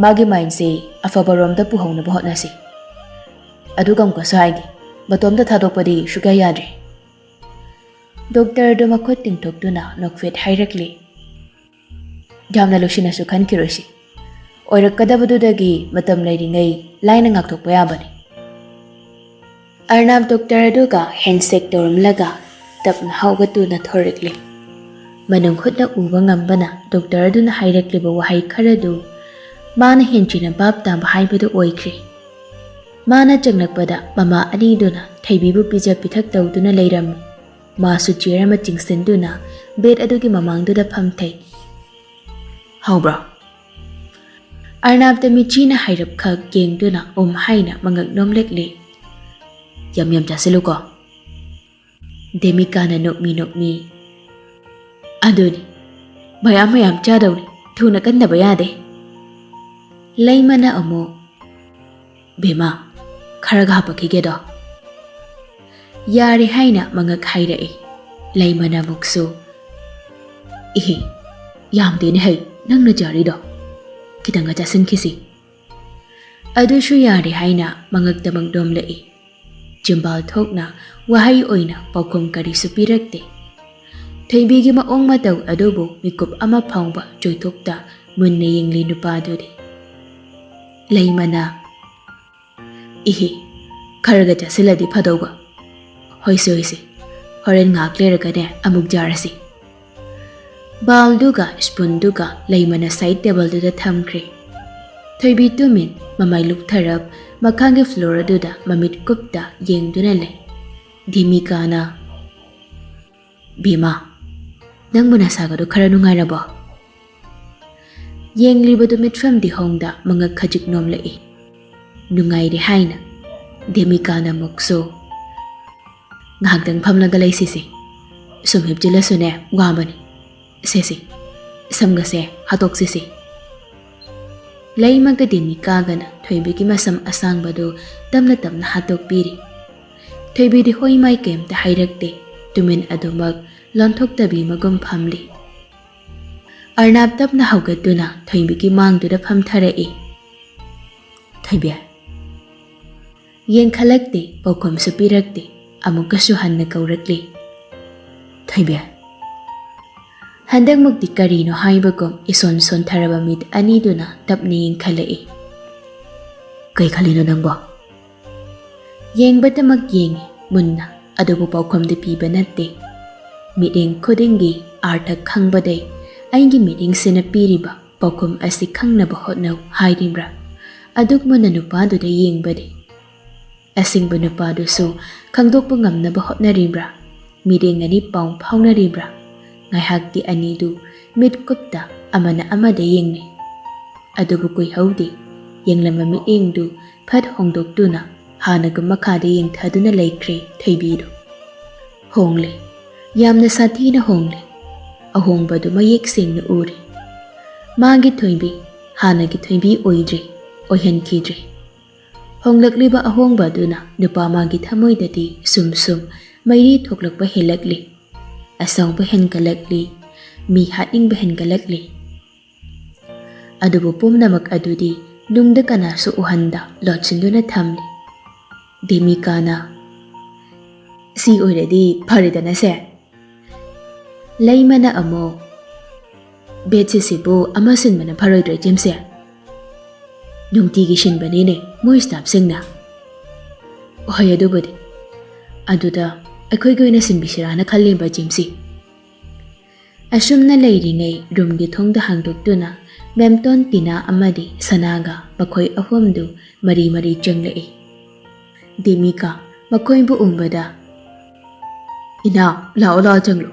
ꯃꯥꯒꯤ ꯃꯥꯏꯟꯁꯦ ꯑꯐꯕꯔꯣꯝꯗ ꯄꯨꯍꯧꯅꯕ ꯍꯣꯠꯅꯁꯤ꯫ ꯑꯗꯨꯒ ꯑꯃꯨꯛꯀꯁꯨ ꯍꯥꯏꯒꯦ, ꯃꯇꯣꯝꯇ ꯊꯥꯗꯣꯛꯄꯗꯤ ꯁꯨꯛꯌꯥ ꯌꯥꯗ꯭ꯔꯦ꯫" ꯗꯣꯛꯇꯔꯗꯨ ꯃꯈꯨꯠ ꯇꯤꯡꯊꯣꯛꯇꯨꯅ ꯅꯣꯛꯐꯦꯠ ꯍꯥꯏꯔꯛꯂꯤ꯫ ꯌꯥꯝꯅ ꯂꯨꯁꯤꯟꯅꯁꯨ ꯈꯟꯈꯤꯔꯣꯏꯁꯤ꯫ ꯑꯣꯏꯔꯛꯀꯗꯕꯗꯨꯗꯒꯤ ꯃꯇꯝ ꯂꯩꯔꯤꯉꯩ ꯂꯥꯏꯅ ꯉꯥꯛꯊꯣꯛꯄ ꯌꯥꯕꯅꯤ꯫ ꯑꯔꯅꯥꯕ ꯗꯣꯛꯇꯔ ꯑꯗꯨꯒ ꯍꯦꯟꯁꯦꯛ ꯇꯧꯔꯝꯂꯒ ꯇꯞꯅ ꯍꯧꯒꯠꯇꯨꯅ ꯊꯣꯔꯛꯂꯤ꯫ ꯃꯅꯨꯡ ꯍꯨꯠꯅ ꯎꯕ ꯉꯝꯕꯅ ꯗꯣꯛꯇꯔ ꯑꯗꯨꯅ ꯍꯥꯏꯔꯛꯂꯤꯕ ꯋꯥꯍꯩ ꯈꯔꯗꯨ ꯃꯥꯅ ꯍꯦꯟꯖꯤꯟꯅ ꯚꯥꯞ ꯇꯥꯕ ꯍꯥꯏꯕꯗꯨ ꯑꯣꯏꯈ꯭ꯔꯦ꯫ ꯃꯥꯅ ꯆꯪꯂꯛꯄꯗ ꯃꯃꯥ ꯑꯅꯤꯗꯨꯅ ꯊꯣꯏꯕꯤꯕꯨ ꯄꯤꯖ ꯄꯤꯊꯛ ꯇꯧꯗꯨꯅ ꯂꯩꯔꯝꯃꯤ꯫ ꯃꯥꯁꯨ ꯆꯤꯌꯔ ꯑꯃ ꯆꯤꯡꯁꯤꯟꯗꯨꯅ ꯕꯦꯗ ꯑꯗꯨꯒꯤ ꯃꯃꯥꯡꯗꯨꯗ ꯐꯝꯊꯩ꯫ "ꯍꯧꯕ꯭ꯔꯣ?" ꯑꯔꯅꯥꯕꯇ ꯃꯤꯆꯤꯅ ꯍꯥꯏꯔꯞꯈꯛ ꯌꯦꯡꯗꯨꯅ ꯎꯝ ꯍꯥꯏꯅ ꯃꯉꯛ ꯅꯣꯝꯂꯛꯂꯤ꯫ "ꯌꯥꯝ ꯌꯥꯝ ꯆꯥꯁꯤꯜꯂꯨꯀꯣ꯫" ꯗꯦꯃꯤꯀꯥꯅ ꯅꯣꯛꯃꯤ ꯅꯣꯛꯃꯤ, "ꯑꯗꯨꯅꯤ, ꯃꯌꯥꯝ ꯃꯌꯥꯝ ꯆꯥꯗꯧꯅꯤ, ꯊꯨꯅ ꯀꯟꯗꯕ ꯌꯥꯗꯦ꯫" ꯂꯩꯃꯅ ꯑꯃꯨꯛ, "ꯕꯦꯝꯃ, ꯈꯔꯒ ꯍꯥꯄꯛꯈꯤꯒꯦꯗꯣ꯫" "ꯌꯥꯔꯦ" ꯍꯥꯏꯅ ꯃꯉꯛ ꯍꯥꯏꯔꯛꯏ꯫ ꯂꯩꯃꯅ ꯑꯃꯨꯛꯁꯨ, "ꯏꯍꯦ, ꯌꯥꯝꯗꯦꯅꯦ ꯍꯩ, ꯅꯪꯅ ꯆꯥꯔꯤꯗꯣ, ꯈꯤꯇꯪꯒ ꯆꯥꯁꯤꯟꯈꯤꯁꯤ꯫" ꯑꯗꯨꯁꯨ ꯌꯥꯔꯦ ꯍꯥꯏꯅ ꯃꯉꯛꯇꯃꯛ ꯅꯣꯝꯂꯛꯏ꯫ ꯆꯤꯝꯕꯥꯜ ꯊꯣꯛꯅ ꯋꯥꯍꯩ ꯑꯣꯏꯅ ꯄꯥꯎꯈꯨꯝ ꯀꯔꯤꯁꯨ ꯄꯤꯔꯛꯇꯦ꯫ ꯊꯣꯏꯕꯤꯒꯤ ꯃꯑꯣꯡ ꯃꯇꯧ ꯑꯗꯨꯕꯨ ꯃꯤꯀꯨꯞ ꯑꯃ ꯐꯥꯎꯕ ꯆꯣꯏꯊꯣꯛꯇ ꯃꯨꯟꯅ ꯌꯦꯡꯂꯤ ꯅꯨꯄꯥꯗꯨꯗꯤ꯫ ꯂꯩꯃꯅ, "ꯏꯍꯤ, ꯈꯔꯒ ꯆꯥꯁꯤꯜꯂꯗꯤ ꯐꯗꯧꯕ꯫ ꯍꯣꯏꯁꯦ, ꯍꯣꯏꯁꯦ, ꯍꯣꯔꯦꯟ ꯉꯥꯏꯍꯥꯛ ꯂꯩꯔꯒꯅꯦ ꯑꯃꯨꯛ ꯆꯥꯔꯁꯤ꯫" ꯕꯥꯎꯜꯗꯨꯒ ꯁ꯭ꯄꯨꯟꯗꯨꯒ ꯂꯩꯃꯅ ꯁꯥꯏꯗ ꯇꯦꯕꯜꯗꯨꯗ ꯊꯝꯈ꯭ꯔꯦ꯫ ꯊꯣꯏꯕꯤ ꯇꯨꯃꯤꯟ, ꯃꯃꯥꯏ ꯂꯨꯞꯊꯔꯞ, ꯃꯈꯥꯒꯤ ꯐ꯭ꯂꯣꯔ ꯑꯗꯨꯗ ꯃꯃꯤꯠ ꯀꯨꯞꯇ ꯌꯦꯡꯗꯨꯅ ꯂꯩ꯫ ꯗꯦꯃꯤꯀꯥꯅ, "ꯕꯦꯝꯃ, ꯅꯪꯕꯨ ꯅꯁꯥꯒꯗꯣ ꯈꯔ ꯅꯨꯡꯉꯥꯏꯔꯕꯣ?" ꯌꯦꯡꯂꯤꯕꯗꯨ ꯃꯤꯠꯐꯝꯗꯤ ꯍꯣꯡꯗ ꯃꯉꯛ ꯈꯖꯤꯛ ꯅꯣꯝꯂꯛꯏ꯫ "ꯅꯨꯡꯉꯥꯏꯔꯦ" ꯍꯥꯏꯅ꯫ ꯗꯦꯃꯤꯀꯥꯅ ꯑꯃꯨꯛꯁꯨ, "ꯉꯥꯏꯍꯥꯛꯇꯪ ꯐꯝꯂꯒ ꯂꯩꯁꯤꯁꯦ꯫ ꯁꯨꯝ ꯍꯤꯞꯆꯤꯜꯂꯁꯨꯅꯦ ꯋꯥꯕꯅꯤ꯫ ꯁꯦꯁꯦ, ꯁꯝꯒꯁꯦ ꯍꯥꯠꯇꯣꯛꯁꯤꯁꯦ꯫" ꯂꯩꯃꯒ ꯗꯦꯃꯤꯀꯥꯒꯅ ꯊꯣꯏꯕꯤꯒꯤ ꯃꯁꯝ ꯑꯁꯥꯡꯕꯗꯨ ꯇꯞꯅ ꯇꯞꯅ ꯍꯥꯠꯇꯣꯛꯄꯤꯔꯤ꯫ ꯊꯣꯏꯕꯤꯗꯤ ꯍꯣꯏ ꯃꯥꯏ ꯀꯩꯝꯇ ꯍꯥꯏꯔꯛꯇꯦ, ꯇꯨꯃꯤꯟ ꯑꯗꯨꯃꯛ ꯂꯣꯟꯊꯣꯛꯇꯕꯤ ꯃꯒꯨꯝ ꯐꯝꯂꯤ꯫ ꯑꯔꯅꯥꯕ ꯇꯞꯅ ꯍꯧꯒꯠꯇꯨꯅ ꯊꯣꯏꯕꯤꯒꯤ ꯃꯥꯡꯗꯨꯗ ꯐꯝꯊꯔꯛꯏ꯫ "ꯊꯣꯏꯕꯤ꯫" ꯌꯦꯡꯈꯠꯂꯛꯇꯦ, ꯄꯥꯎꯈꯨꯝꯁꯨ ꯄꯤꯔꯛꯇꯦ꯫ ꯑꯃꯨꯛꯀꯁꯨ ꯍꯟꯅ ꯀꯧꯔꯛꯂꯤ꯫ ꯊꯣꯏꯕꯤ꯫ ꯍꯟꯗꯛꯃꯛꯇꯤ ꯀꯔꯤꯅꯣ ꯍꯥꯏꯕꯒꯨꯝ ꯏꯁꯣꯟ ꯁꯣꯟꯊꯔꯕ ꯃꯤꯠ ꯑꯅꯤꯗꯨꯅ ꯇꯞꯅ ꯌꯦꯡꯈꯠꯂꯛꯏ꯫ "ꯀꯩ ꯈꯜꯂꯤꯅꯣ ꯅꯪꯕꯣ?" ꯌꯦꯡꯕꯇꯃꯛ ꯌꯦꯡꯉꯤ ꯃꯨꯟꯅ, ꯑꯗꯨꯕꯨ ꯄꯥꯎꯈꯨꯝꯗꯤ ꯄꯤꯕ ꯅꯠꯇꯦ꯫ ꯃꯤꯠꯌꯦꯡ ꯈꯨꯗꯤꯡꯒꯤ ꯑꯥꯔꯊ ꯈꯪꯕꯗꯩ ꯑꯩꯒꯤ ꯃꯤꯠꯌꯦꯡꯁꯤꯅ ꯄꯤꯔꯤꯕ ꯄꯥꯎꯈꯨꯝ ꯑꯁꯤ ꯈꯪꯅꯕ ꯍꯣꯠꯅꯧ ꯍꯥꯏꯔꯤꯕ꯭ꯔꯥ? ꯑꯗꯨꯛ ꯃꯨꯟꯅ ꯅꯨꯄꯥꯗꯨꯗ ꯌꯦꯡꯕꯗꯤ ꯑꯁꯦꯡꯕ ꯅꯨꯄꯥꯗꯨꯁꯨ ꯈꯪꯗꯣꯛꯄ ꯉꯝꯅꯕ ꯍꯣꯠꯅꯔꯤꯕ꯭ꯔꯥ? ꯃꯤꯠꯌꯦꯡ ꯑꯅꯤ ꯄꯥꯎ ꯐꯥꯎꯅꯔꯤꯕ꯭ꯔꯥ? ꯉꯥꯏꯍꯥꯛꯇꯤ ꯑꯅꯤꯗꯨ ꯃꯤꯠꯀꯨꯞꯇ ꯑꯃꯅ ꯑꯃꯗ ꯌꯦꯡꯅꯩ꯫ ꯑꯗꯨꯕꯨ ꯀꯨꯏꯍꯧꯗꯦ, ꯌꯦꯡꯂꯝꯕ ꯃꯤꯠꯌꯦꯡꯗꯨ ꯐꯠ ꯍꯣꯡꯗꯣꯛꯇꯨꯅ ꯍꯥꯟꯅꯒ ꯃꯈꯥꯗ ꯌꯦꯡꯊꯗꯨꯅ ꯂꯩꯈ꯭ꯔꯦ ꯊꯣꯏꯕꯤꯗꯨ꯫ ꯍꯣꯡꯂꯦ, ꯌꯥꯝꯅ ꯁꯥꯊꯤꯅ ꯍꯣꯡꯂꯦ꯫ ꯑꯍꯣꯡꯕꯗꯨ ꯃꯌꯦꯛ ꯁꯦꯡꯅ ꯎꯔꯦ꯫ ꯃꯥꯒꯤ ꯊꯣꯏꯕꯤ ꯍꯥꯟꯅꯒꯤ ꯊꯣꯏꯕꯤ ꯑꯣꯏꯗ꯭ꯔꯦ, ꯑꯣꯏꯍꯟꯈꯤꯗ꯭ꯔꯦ꯫ ꯍꯣꯡꯂꯛꯂꯤꯕ ꯑꯍꯣꯡꯕ ꯑꯗꯨꯅ ꯅꯨꯄꯥ ꯃꯥꯒꯤ ꯊꯃꯣꯏꯗꯗꯤ ꯁꯨꯝ ꯁꯨꯝ ꯃꯩꯔꯤ ꯊꯣꯛꯂꯛꯄ ꯍꯦꯜꯂꯛꯂꯤ, ꯑꯁꯥꯎꯕ ꯍꯦꯟꯒꯠꯂꯛꯂꯤ, ꯃꯤ ꯍꯥꯠꯅꯤꯡꯕ ꯍꯦꯟꯒꯠꯂꯛꯂꯤ꯫ ꯑꯗꯨꯕꯨ ꯄꯨꯝꯅꯃꯛ ꯑꯗꯨꯗꯤ ꯅꯨꯡꯗ ꯀꯅꯥꯁꯨ ꯎꯍꯟꯗ ꯂꯣꯠꯁꯤꯟꯗꯨꯅ ꯊꯝꯂꯤ꯫ ꯗꯦꯃꯤꯀꯥꯅ, "ꯁꯤ ꯑꯣꯏꯔꯗꯤ ꯐꯔꯦꯗꯅ ꯁꯦ?" ꯂꯩꯃꯅ ꯑꯃꯨꯛ, "ꯕꯦꯠꯁꯤꯠꯁꯤꯕꯨ ꯑꯃ ꯁꯤꯟꯕꯅ ꯐꯔꯣꯏꯗ꯭ꯔꯣ, ꯏꯆꯦꯝꯁꯦ? ꯅꯨꯡꯇꯤꯒꯤ ꯁꯤꯟꯕꯅꯤꯅꯦ ꯃꯣꯏ ꯁ꯭ꯇꯥꯐꯁꯤꯡꯅ꯫" "ꯍꯣꯏ, ꯑꯗꯨꯕꯨꯗꯤ꯫ ꯑꯗꯨꯗ ꯑꯩꯈꯣꯏꯒꯤ ꯑꯣꯏꯅ ꯁꯤꯟꯕꯤꯁꯤꯔꯥꯅ ꯈꯜꯂꯤꯕ, ꯏꯆꯦꯝꯁꯤ꯫" ꯑꯁꯨꯝꯅ ꯂꯩꯔꯤꯉꯩ ꯔꯨꯝꯒꯤ ꯊꯣꯡꯗ ꯍꯥꯡꯗꯣꯛꯇꯨꯅ ꯃꯦꯝꯇꯣꯟ, ꯇꯤꯅꯥ ꯑꯃꯗꯤ ꯁꯅꯥꯒ ꯃꯈꯣꯏ ꯑꯍꯨꯝꯗꯨ ꯃꯔꯤ ꯃꯔꯤ ꯆꯪꯂꯛꯏ꯫ ꯗꯦꯃꯤꯀꯥ ꯃꯈꯣꯏꯕꯨ ꯎꯕꯗ, "ꯏꯅꯥꯎ, ꯂꯥꯛꯑꯣ, ꯂꯥꯛꯑꯣ, ꯆꯪꯂꯣ꯫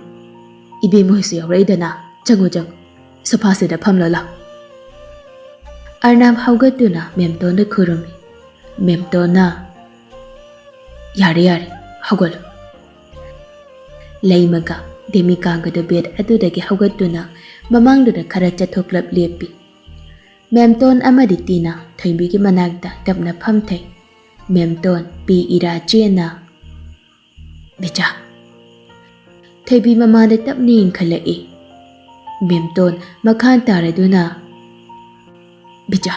ꯏꯕꯦꯝꯃ ꯍꯣꯏꯁꯨ ꯌꯥꯎꯔꯛꯏꯗꯅ꯫ ꯆꯪꯉꯣ, ꯆꯪꯉꯣ꯫ ꯁꯣꯐꯥꯁꯤꯗ ꯐꯝꯂꯣ, ꯂꯥꯎ꯫" ꯑꯔꯅꯥꯕ ꯍꯧꯒꯠꯇꯨꯅ ꯃꯦꯝꯇꯣꯟꯗ ꯈꯨꯔꯨꯝꯃꯤ꯫ ꯃꯦꯝꯇꯣꯟꯅ, "ꯌꯥꯔꯦ, ꯌꯥꯔꯦ, ꯍꯧꯒꯠꯂꯣ꯫" ꯂꯩꯃꯒ ꯗꯦꯃꯤꯀꯥꯒꯗꯨ ꯕꯦꯗ ꯑꯗꯨꯗꯒꯤ ꯍꯧꯒꯠꯇꯨꯅ ꯃꯃꯥꯡꯗꯨꯗ ꯈꯔ ꯆꯠꯊꯣꯛꯂꯞ ꯂꯦꯞꯄꯤ꯫ ꯃꯦꯝꯇꯣꯟ ꯑꯃꯗꯤ ꯇꯤꯅꯥ ꯊꯣꯏꯕꯤꯒꯤ ꯃꯅꯥꯛꯇ ꯇꯞꯅ ꯐꯝꯊꯩ꯫ ꯃꯦꯝꯇꯣꯟ, ꯄꯤ ꯏꯔꯥ ꯆꯦꯟꯅ, "ꯕꯤꯆꯥ꯫" ꯊꯣꯏꯕꯤ ꯃꯃꯥꯗ ꯇꯞꯅ ꯌꯦꯡꯈꯠꯂꯛꯏ꯫ ꯃꯦꯝꯇꯣꯟ ꯃꯈꯥ ꯇꯥꯔꯗꯨꯅ, "ꯕꯤꯆꯥ,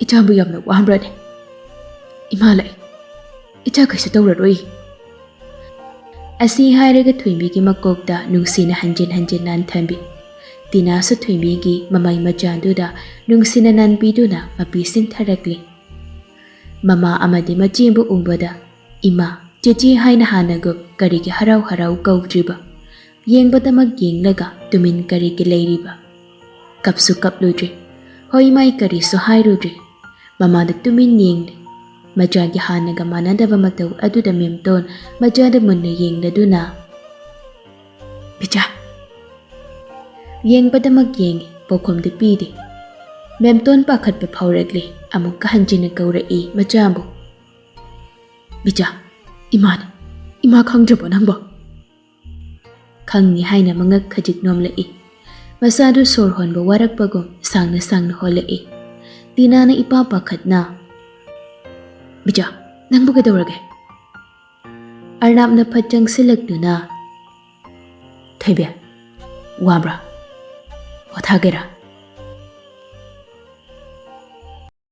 ꯏꯆꯥꯕꯨ ꯌꯥꯝꯅ ꯋꯥꯕ꯭ꯔꯅꯦ? ꯏꯃꯥ ꯂꯥꯛꯏ꯫ ꯏꯆꯥ ꯀꯩꯁꯨ ꯇꯧꯔꯔꯣꯏ꯫" ꯑꯁꯤ ꯍꯥꯏꯔꯒ ꯊꯣꯏꯕꯤꯒꯤ ꯃꯀꯣꯛꯇ ꯅꯨꯡꯁꯤꯅ ꯍꯟꯖꯤꯟ ꯍꯟꯖꯤꯟ ꯅꯥꯟꯊꯝꯕꯤ꯫ ꯇꯤꯅꯥꯁꯨ ꯊꯣꯏꯕꯤꯒꯤ ꯃꯃꯩ ꯃꯆꯥꯗꯨꯗ ꯅꯨꯡꯁꯤꯅ ꯅꯥꯟꯕꯤꯗꯨꯅ ꯃꯄꯤ ꯁꯤꯟꯊꯔꯛꯂꯤ꯫ ꯃꯃꯥ ꯑꯃꯗꯤ ꯃꯆꯦꯕꯨ ꯎꯕꯗ, "ꯏꯃꯥ, ꯆꯦꯆꯦ" ꯍꯥꯏꯅ ꯍꯥꯟꯅꯒꯨꯝ ꯀꯔꯤꯒꯤ ꯍꯔꯥꯎ ꯍꯔꯥꯎ ꯀꯧꯗ꯭ꯔꯤꯕ? ꯌꯦꯡꯕꯗꯃꯛ ꯌꯦꯡꯂꯒ ꯇꯨꯃꯤꯟ ꯀꯔꯤꯒꯤ ꯂꯩꯔꯤꯕ? ꯀꯞꯁꯨ ꯀꯞꯂꯨꯗ꯭ꯔꯤ, ꯍꯣꯏ ꯃꯥꯏ ꯀꯔꯤꯁꯨ ꯍꯥꯏꯔꯨꯗ꯭ꯔꯤ꯫ ꯃꯃꯥꯗ ꯇꯨꯃꯤꯟ ꯌꯦꯡꯂꯤ꯫ ꯃꯆꯥꯒꯤ ꯍꯥꯟꯅꯒ ꯃꯥꯟꯅꯗꯕ ꯃꯇꯧ ꯑꯗꯨꯗ ꯃꯦꯝꯇꯣꯟ ꯃꯆꯥꯗ ꯃꯨꯟꯅ ꯌꯦꯡꯂꯗꯨꯅ, "ꯕꯤꯆꯥ!" ꯌꯦꯡꯕꯗꯃꯛ ꯌꯦꯡꯉꯤ, ꯄꯥꯎꯈꯨꯝꯗꯤ ꯄꯤꯗꯦ꯫ ꯃꯦꯝꯇꯣꯟ ꯄꯥꯈꯠꯄ ꯐꯥꯎꯔꯛꯂꯤ, ꯑꯃꯨꯛꯀ ꯍꯟꯖꯤꯟꯅ ꯀꯧꯔꯛꯏ ꯃꯆꯥꯕꯨ꯫ "ꯕꯤꯆꯥ, ꯏꯃꯥꯅꯤ꯫ ꯏꯃꯥ ꯈꯪꯗ꯭ꯔꯕꯣ ꯅꯪꯕꯣ?" ꯈꯪꯉꯤ ꯍꯥꯏꯅ ꯃꯉꯛ ꯈꯖꯤꯛ ꯅꯣꯝꯂꯛꯏ꯫ ꯃꯁꯥꯗꯨ ꯁꯣꯔ ꯍꯣꯟꯕ ꯋꯥꯔꯛꯄꯒꯨꯝ ꯁꯥꯡꯅ ꯁꯥꯡꯅ ꯍꯣꯜꯂꯛꯏ꯫ ꯇꯤꯅꯥꯅ ꯏꯄꯥ ꯄꯥꯈꯠꯅ, "ꯕꯤꯆꯥ, ꯅꯪꯕꯨ ꯀꯩꯗꯧꯔꯒꯦ?" ꯑꯔꯅꯥꯞꯅ ꯐꯠ ꯆꯪꯁꯤꯜꯂꯛꯇꯨꯅ, "ꯊꯣꯏꯕꯤ, ꯋꯥꯕ꯭ꯔꯥ? ꯄꯣꯊꯥꯒꯦꯔꯥ?"